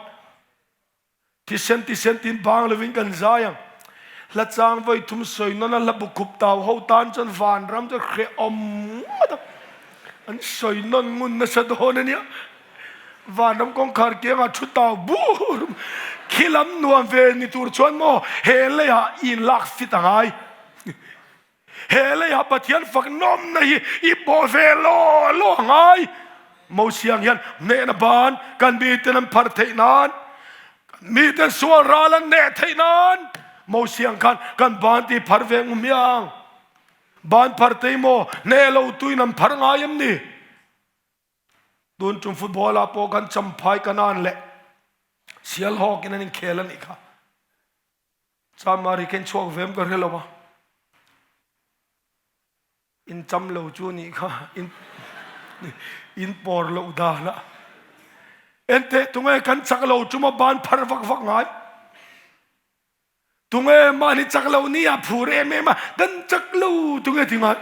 Thisen thisen tin bang lovin kan zai ang. Hla chang vawi thum sawi nawn a hla bu khup tau ho tan chuan vanram chu hrehawm ngawt a. An sawi nawn ngun nasa dawn a nia. Vanram kawngkhar kiangah thu tau bur khi lam nuam ve ni tur chuan maw he leiah i inlak fit a ngai. He leiah Pathian fak nawmna hi i pawh ve law law a ngai. Mosiang hian hnehna ban kan miten an phar theih nan, kan miten sual ral an neh theih nan Mosiang khan kan ban ti phar ve ngu miang. Ban phar tei maw hneh lo tuin an phar ngai em ni? Tun tum football ah pawh kan Champhai Kanan leh Sialhawk in an inkhel a nih kha. Chamari khen chhuak vem ka hre lo a, in cham lo chu nih kha, in in pawr loh dan a. Enteh tunge kan chak lo chuma ban phar vak vak ngai? Tunge mahni chak lo ni a phur em em a, kan chak lo tunge ti ngai?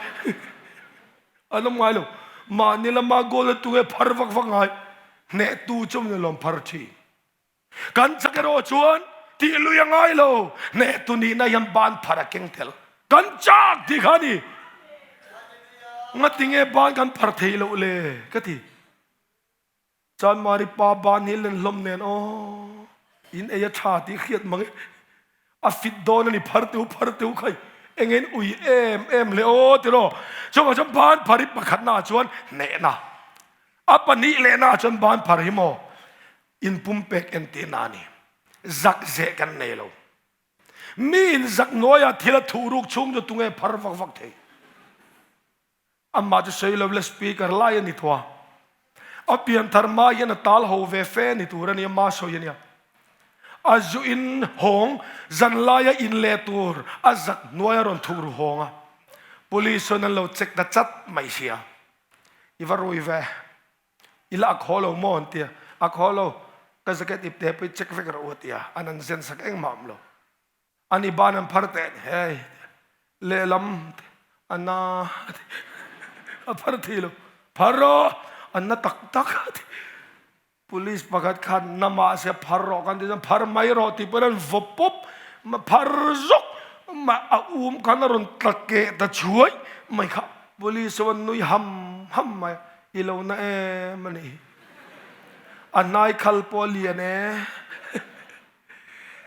An awm ngai lo. Mahni lama goal a tunge phar vak vak ngai? Hnehtu chu ni lawm phar thin. Kan chak erawh chuan tih lui a ngai lo, hnehtu nihna hian ban phar a keng tel. Kan chak tih kha a ni. Ngatinge ban kan phar thei loh le ka ti. Chanmari pa ban hi len hlawm nen aw in ei a tha tih hriat mang e. A fit dawn a ni phar teu phar teu khai eng in ui em em le aw tiraw. Chuvang chuan ban phar hi pakhatna ah chuan hnehna. A pahnih lehna ah chuan ban phar hi maw Inpumpek entirna a ni. Zak zeh kan nei lo. Mi in zak hnuaiah thil a thuh ruk chhung chu tunge phar vak vak thei? Amah chu sawi lo ila speaker lai a ni tawh a. A pianthar hma hian a tal ho ve fe ni tur a ni a, ma sawi a nia. A zu in hawng zan laia in leh tur a zak hnuai a rawn thuh ru hawng a. Police chuan an lo check ta chat mai sia. I va rui ve. I la a khaw lo maw an ti a, a khaw lo, ka jacket ip te pawh i check vek rawh u a ti a, an an zen sak engmah awm lo. Ani ban an phar teh hei lehlam a na a ti, a phar thei lo, phar rawh a na tak tak a ti. Police pakhat khan na mahse phar rawh kan ti chuan phar mai rawh tih pawhin an vaw pawp, phar zawk mah a um khan a rawn tla keh ta chhuai mai kha. Police chuan nui ham ham mai a. I lo na em a nih hi. A hnai khal pawh a lian e.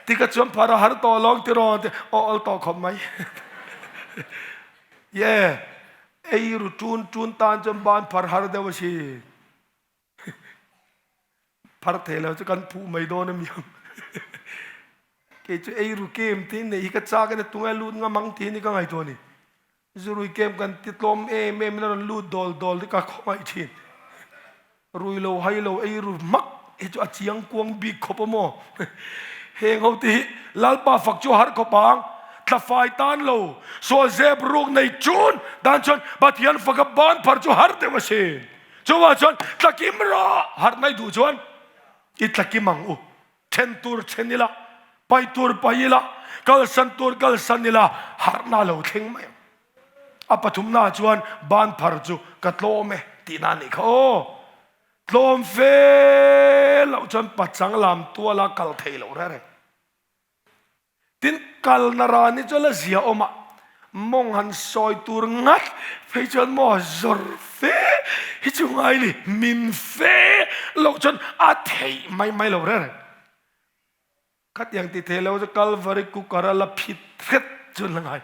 Tika chuan phar a har tawh lawng tiraw an ti, aw awl tawh khawp mai. Ye, ei ru tun tun tan chuan ban phar har deuh a si. Phar thei lo chu kan phuh mai dawn a mi ang. Kei chu ei ru kem te in nei hi ka chak a ni, tunge lut ngam ang tih hi ni ka ngaihtuah a ni. Zurui kem kan ti tlawm em em in a rawn lut dawl dawl te ka khawngaih thin. Rui lo hai lo ei ru hmak hi chu a chiang kuang bik khawp a maw? Heng ho te hi Lalpa fak chu a har khawp ang. Tlafai tan lo, sual zep ruk nei chun dan chuan Pathian fak a ban phar chu har deuh a sin. Chuvang chuan tlakim rawh harh mai duh chuan i tlakim ang u. Then tur then ila, pai tur pai ila, kalsan tur kalsan ila, harhna lo thleng mai ang. A pathumna chuan ban phar chu ka tlawm e tihna a nih kha aw. Tlawm fe loh chuan pachang lam tuala kal thei loh reng reng. Tin, kalna ran hi chu la zia awm a, mawng han sawi tur ngat phei chuan maw zawr fe hi chu ngai ni, min fe loh chuan a theih mai mai lo reng reng. Khatiang ti thei lo chu Kalvari cooker a la phit hret chuan la ngai.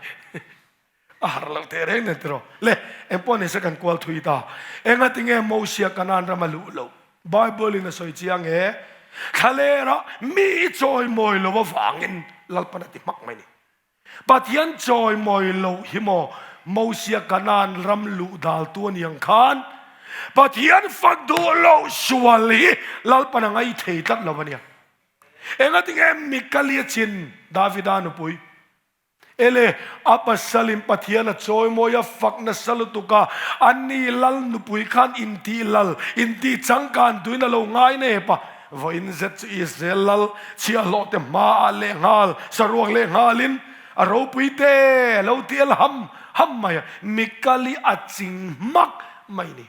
A harh loh teh reng nen tiraw? Le, engpawh ni se kan kual thui ta. Engatinge Mosia Kanaan ram a luh loh? Bible in a sawi chiang e, Thlalera mi i chawimawi lo avangin Lalpan a ti hmak mai ni. Pathian chawimawi loh hi maw Mosia Kanaan ram luh daltu a ni ang khan Pathian fak duh loh sual hi Lalpan a ngaithei tlat lo a nia. Engatinge Mikalia chin Davida nupui? Ele, a pasalin Pathian a chawimawi a fak nasa lutuk a, ani lal nupui khan intih lal, intih changkan tuin a lo ngai nep a. Vawiin zet chu Israel lal chhiahhlawh te hmaah lehnghal, saruak lehnghalin a ropui te lo ti el ham ham mai a, Mikali a ching hmak mai ni.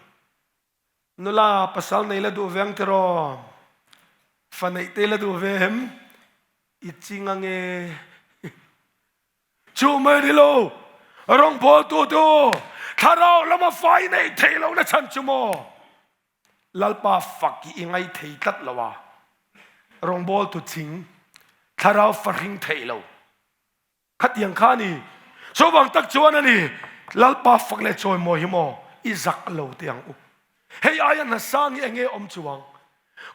Nula, pasal nei la duh ve ang tiraw? Fa neih te la duh ve em? I ching ange. Chu mai ni lo, rawngbawltu tu thlarau lama fai neih theih lohna chhan chu maw? Lalpa fak hi i ngai thei tlat lo a, rawngbawltu ching thlarau fahring theih lo. Khatiang kha a ni. Chuvang tak chuan a ni, Lalpa fak leh chawimawi hi maw i zak lo teh ang u. Hei aia hna sang hi enge awm chuang?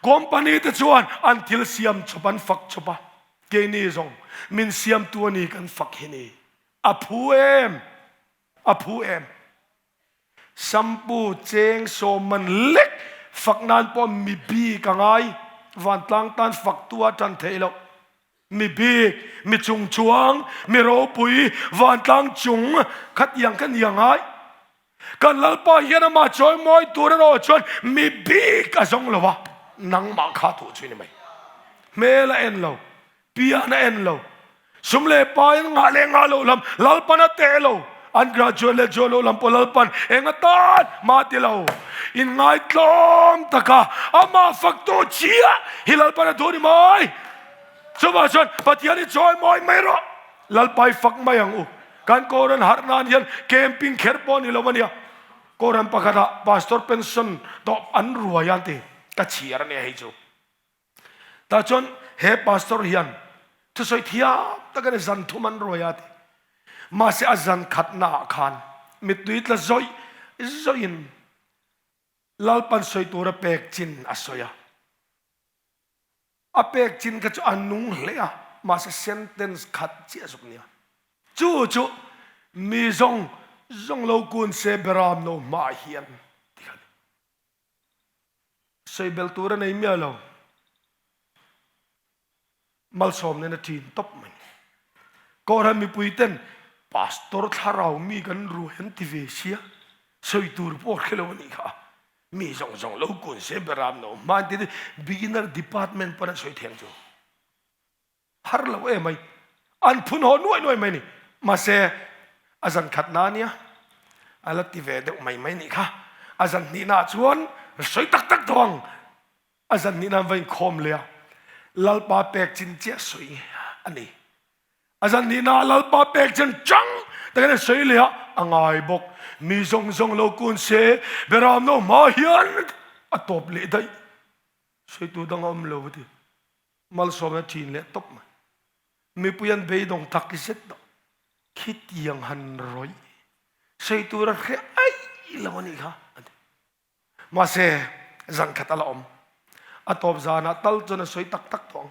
Company te chuan an thil siam chawp an fak chawp a, keini zawng min siamtu a ni kan fak hi ni. A phu em? A phu em? Shampoo cheng sawm man lek fak nan pawh mi bik a ngai, vantlang tan faktu a tan theih loh. Mi bik, mi chungchuang, mi ropui, vantlang chung khatiang kha ni a ngai. Kan Lalpa hian amah chawimawi tur erawh chuan mi bik a zawng lo a, nangmah kha tuh chu i ni mai. Hmel a en lo, Pian a en lo. Sum leh pa in ngah leh ngah loh lam Lalpan a teh lo. An graduate leh juah loh lam pawh Lalpan eng atan mah ti lo. In ngaitlawm taka amah faktu chiah hi Lalpan a duh ni mai. Chuvang chuan Pathian hi chawi mawi mai rawh. Lalpa hi fak mai ang u. Kan Koran harh nan hian camping kher pawh a ni lo a nia. Koran pakhatah Pastor pension tawh an ruai a an ti. Ka chhiar a nia hei chu. Tah chuan he pastor hian thusawi thiam tak a ni, zan thum an ruai a ti. Mahse a zan khatna ah khan mittui tla zawih zawih in Lalpan sawi tur a pek chin a sawi a. A pek chin kha chu a nung hle a, mahse sentence khat chiah zawk nia. Chu chu mi zawng zawng lo kun se beram lo hmaah hian ti kha a ni. Sawi belh tur a nei miah lo. Malsawm nen a ṭin tawp mai. Kohhran mipui ten Pastor thlarau mi kan ruai an ti ve sia, sawi tur pawh a hre lo a nih kha. Mi zawng zawng lo kun se beram no hma an ti beginner department pawn an sawi thei ang chu. Har lo em mai. An phun haw nuai nuai mai ni. Mahse, a zan khatna a nia. A la ti ve deuh mai mai nih kha. A zan hnihnaah chuan sawi tak tak tawh ang. A zan hnihna an va inkhawm leh a. Lalpa pek chin chiah sawi a ni. A zan hnihnaah Lalpa pek chin chang takin a sawi leh a, a ngai bawk. Mi zawng zawng lo kun se, Beram no hma hian a tawp leh daih. Sawitu dang a awm lo a ti. Malsawmna thin leh tawp mai. Mipui an beidawng tak zet tawh. Khitiang han rawih sawi tur a hre aih lo a nih kha a ti. Mahse, zan khat a la awm. A tawp zanah tal chuan a sawi tak tak tawh ang.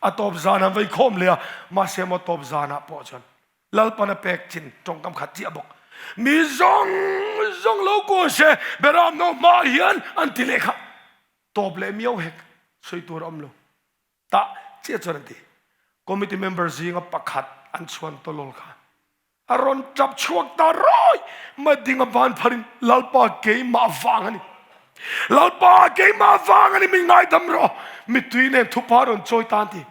A tawp zanah an vei khawm leh a, mahse maw tawp zanah pawh chuan Lalpan a pek chin tawngkam khat chiah bawk. Mi zawng zawng lo kual se, Beram no hmaah hian an ti leh kha. Tawp leh miau hek sawi tur a awm lo. Tah chiah chuan an ti. Committee member zinga pakhat an chhuan tawlawl kha a rawn tap chhuak ta rawi mai ding a ban pharin Lalpa keimah vang a ni. Lalpa keimah vang a ni min ngaidam rawh. Mittui nen thupa rawn chawi ta an ti.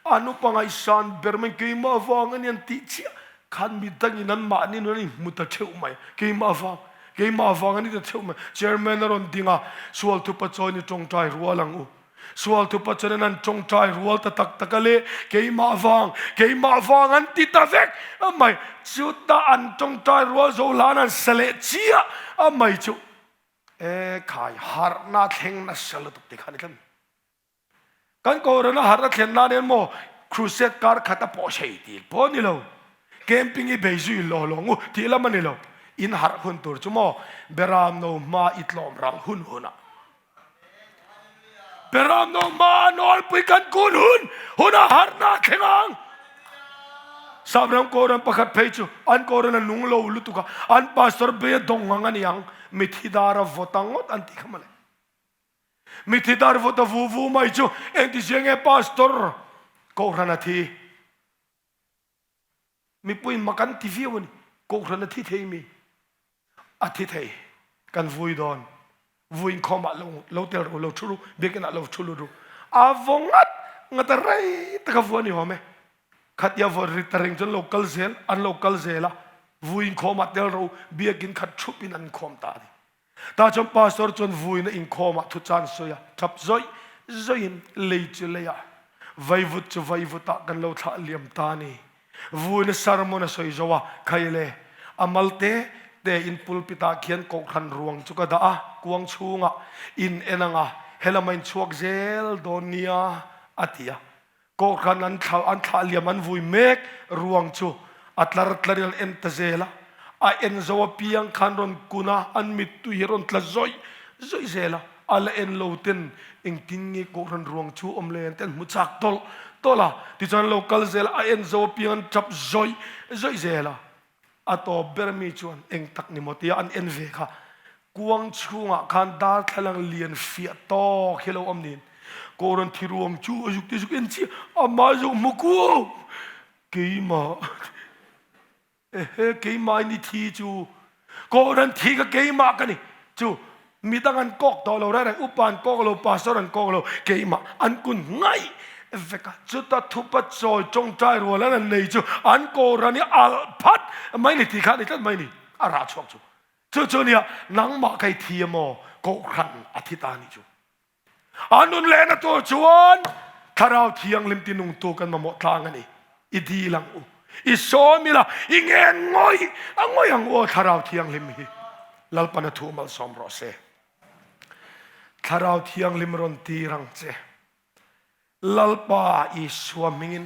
An upa ngaihsan ber mai keimah vang a ni an tih chiah khan mi dangin an mahni nun an inhmu ta theuh mai. Keimah vang, keimah vang a ni ta theuh mai. Chairman a rawn ding a, sual thupa chawi ni tawngtai rual ang u. Sual thupa chuan an tawngtai rual ta tak tak a le, keimah vang, keimah vang an ti ta vek a mai. Chutah an tawngtai rual zo hlan an sa leh chiah a mai chu. E khai, harhna thleng nasa lutuk ti kha a ni tlat. Kan Kohhran a harh a thlen nan hian maw crusade kar khat a pawh sei tih pawh a ni lo. Camping i bei zui law law ngu tih lam a ni lo. In harh hun tur chu maw Beram no hma i tlawm ral hun hunah Beram no hma a nawlpui kan kun hun hunah harhna a thleng ang. Sapram Kohhran pakhat phei chu an Kohhran a nung lo lutuk a, an pastor bei a dawng ang a ni ang, mithi dar a vawt ang ngawt an tih kha mawle. Mithi dar vawt a vu vu mai chu engtizia nge pastor Kohhran a thi? Mipui mak an ti viau a ni. Kohhran a thi thei mi? A thi thei. Kan vui dawn. Vui inkhawm ah lo lo tel ru, lo thu ru, biakinn ah lo thu lut ru. A vaw ngat ngat a rei tak a vu a ni awm e. Khatia vaw ri ta reng chuan lo kal zel, an lo kal zel a. Vui inkhawm ah tel ru, biakinn khat thup in an inkhawm ta a ni. Tah chuan pastor chuan vuina inkhawmah thuchan sawi a, tap zawih zawihin lei chu leiah, vaivut chu vaivutah kan lo thlah liam ta a ni. Vuina sermon a sawi zo a, Khai le, a mal te te in pulpit-ah khian kohhran ruang chu ka dah a, kuang chhungah in en ang a, helama in chhuak zel dawn nia, a ti a. Kohhran an thla an thlah liam an vui mek ruang chu a tlar tlar in an en ta zel a, a en zo apiang khan rawn kun a, an mittui hi rawn tla zawih zawih zel a, a la en lo ten engtin nge kohhran ruang chu awm le an ti an hmu chak tawlh tawlh a, tichuan an lo kal zel a, a en zo apiang an tap zawih zawih zel a. A tawp ber mi chuan eng tak ni maw tia an en ve kha kuang chhungah khan darthlalang lian fiah tawk hi lo awm niin Kawran thi ruang chu a zuk ti zuk en chiah amah zuk hmu kuau keimah ehe keimah in i thi chu Kawran thi kha keimah ka ni chu Midang an kawk tawh lo reng reng, upa an kawk lo, pastor an kawk lo, keimah an kun ngaih vek a. Chuta thupa chawi tawngtai rual an han nei chu an Koran hi alh phat mai ni tih kha a ni tlat mai ni, a rah chhuak chu. Chu chu nia, nangmah ka i thi emaw, Kohhran a thi ta a nih chu. A nun lehna tur chuan Thlarau Thianghlim tinungtu kan mamawh tlang a ni. I dil ang u, i sawm ila, i ngen ngawih a ngawih ang u aw Thlarau Thianghlim hi. Lalpan a thu malsawm rawh se. Thlarau Thianghlim rawn tir ang che. Lalpa Isua hmingin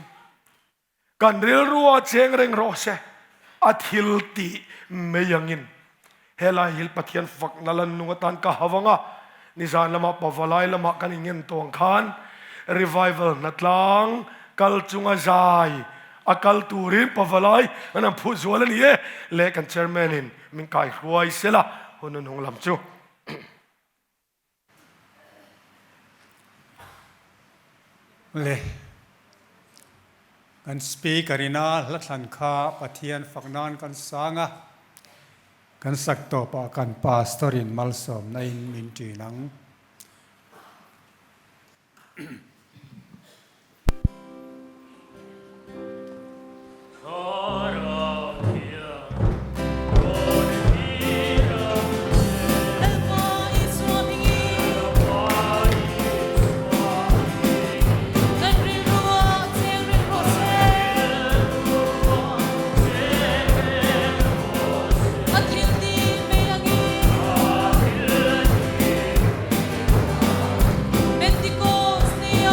Kan rilru a cheng reng rawh se, a thil tih mai angin. Helai hi Pathian fakna lan nung atan ka hau ang a, nizan lamah pavalai lamah kan ingen tawng khan revival hnatlang kal chunga zai a kal turin pavalai an han phuh zual a ni e, leh kan chairman in min kai hruai sela hun a hnung lam chu.
Le kan speaker ina hla thlan kha Pathian fak nan kan sang a, kan sak tawpah kan pastor in malsawmna in min ṭin ang.
Pentecost ni a.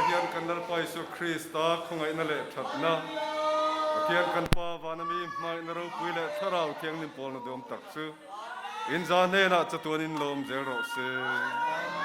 hian kan Lalpa Isua Krista khawngaihna leh thatna, Pathian kan Pa vana mi hmangaihna ropui leh Thlarau Thianghlim pawlna duam tak chu inza hnenah chatuanin lawm zel rawh se.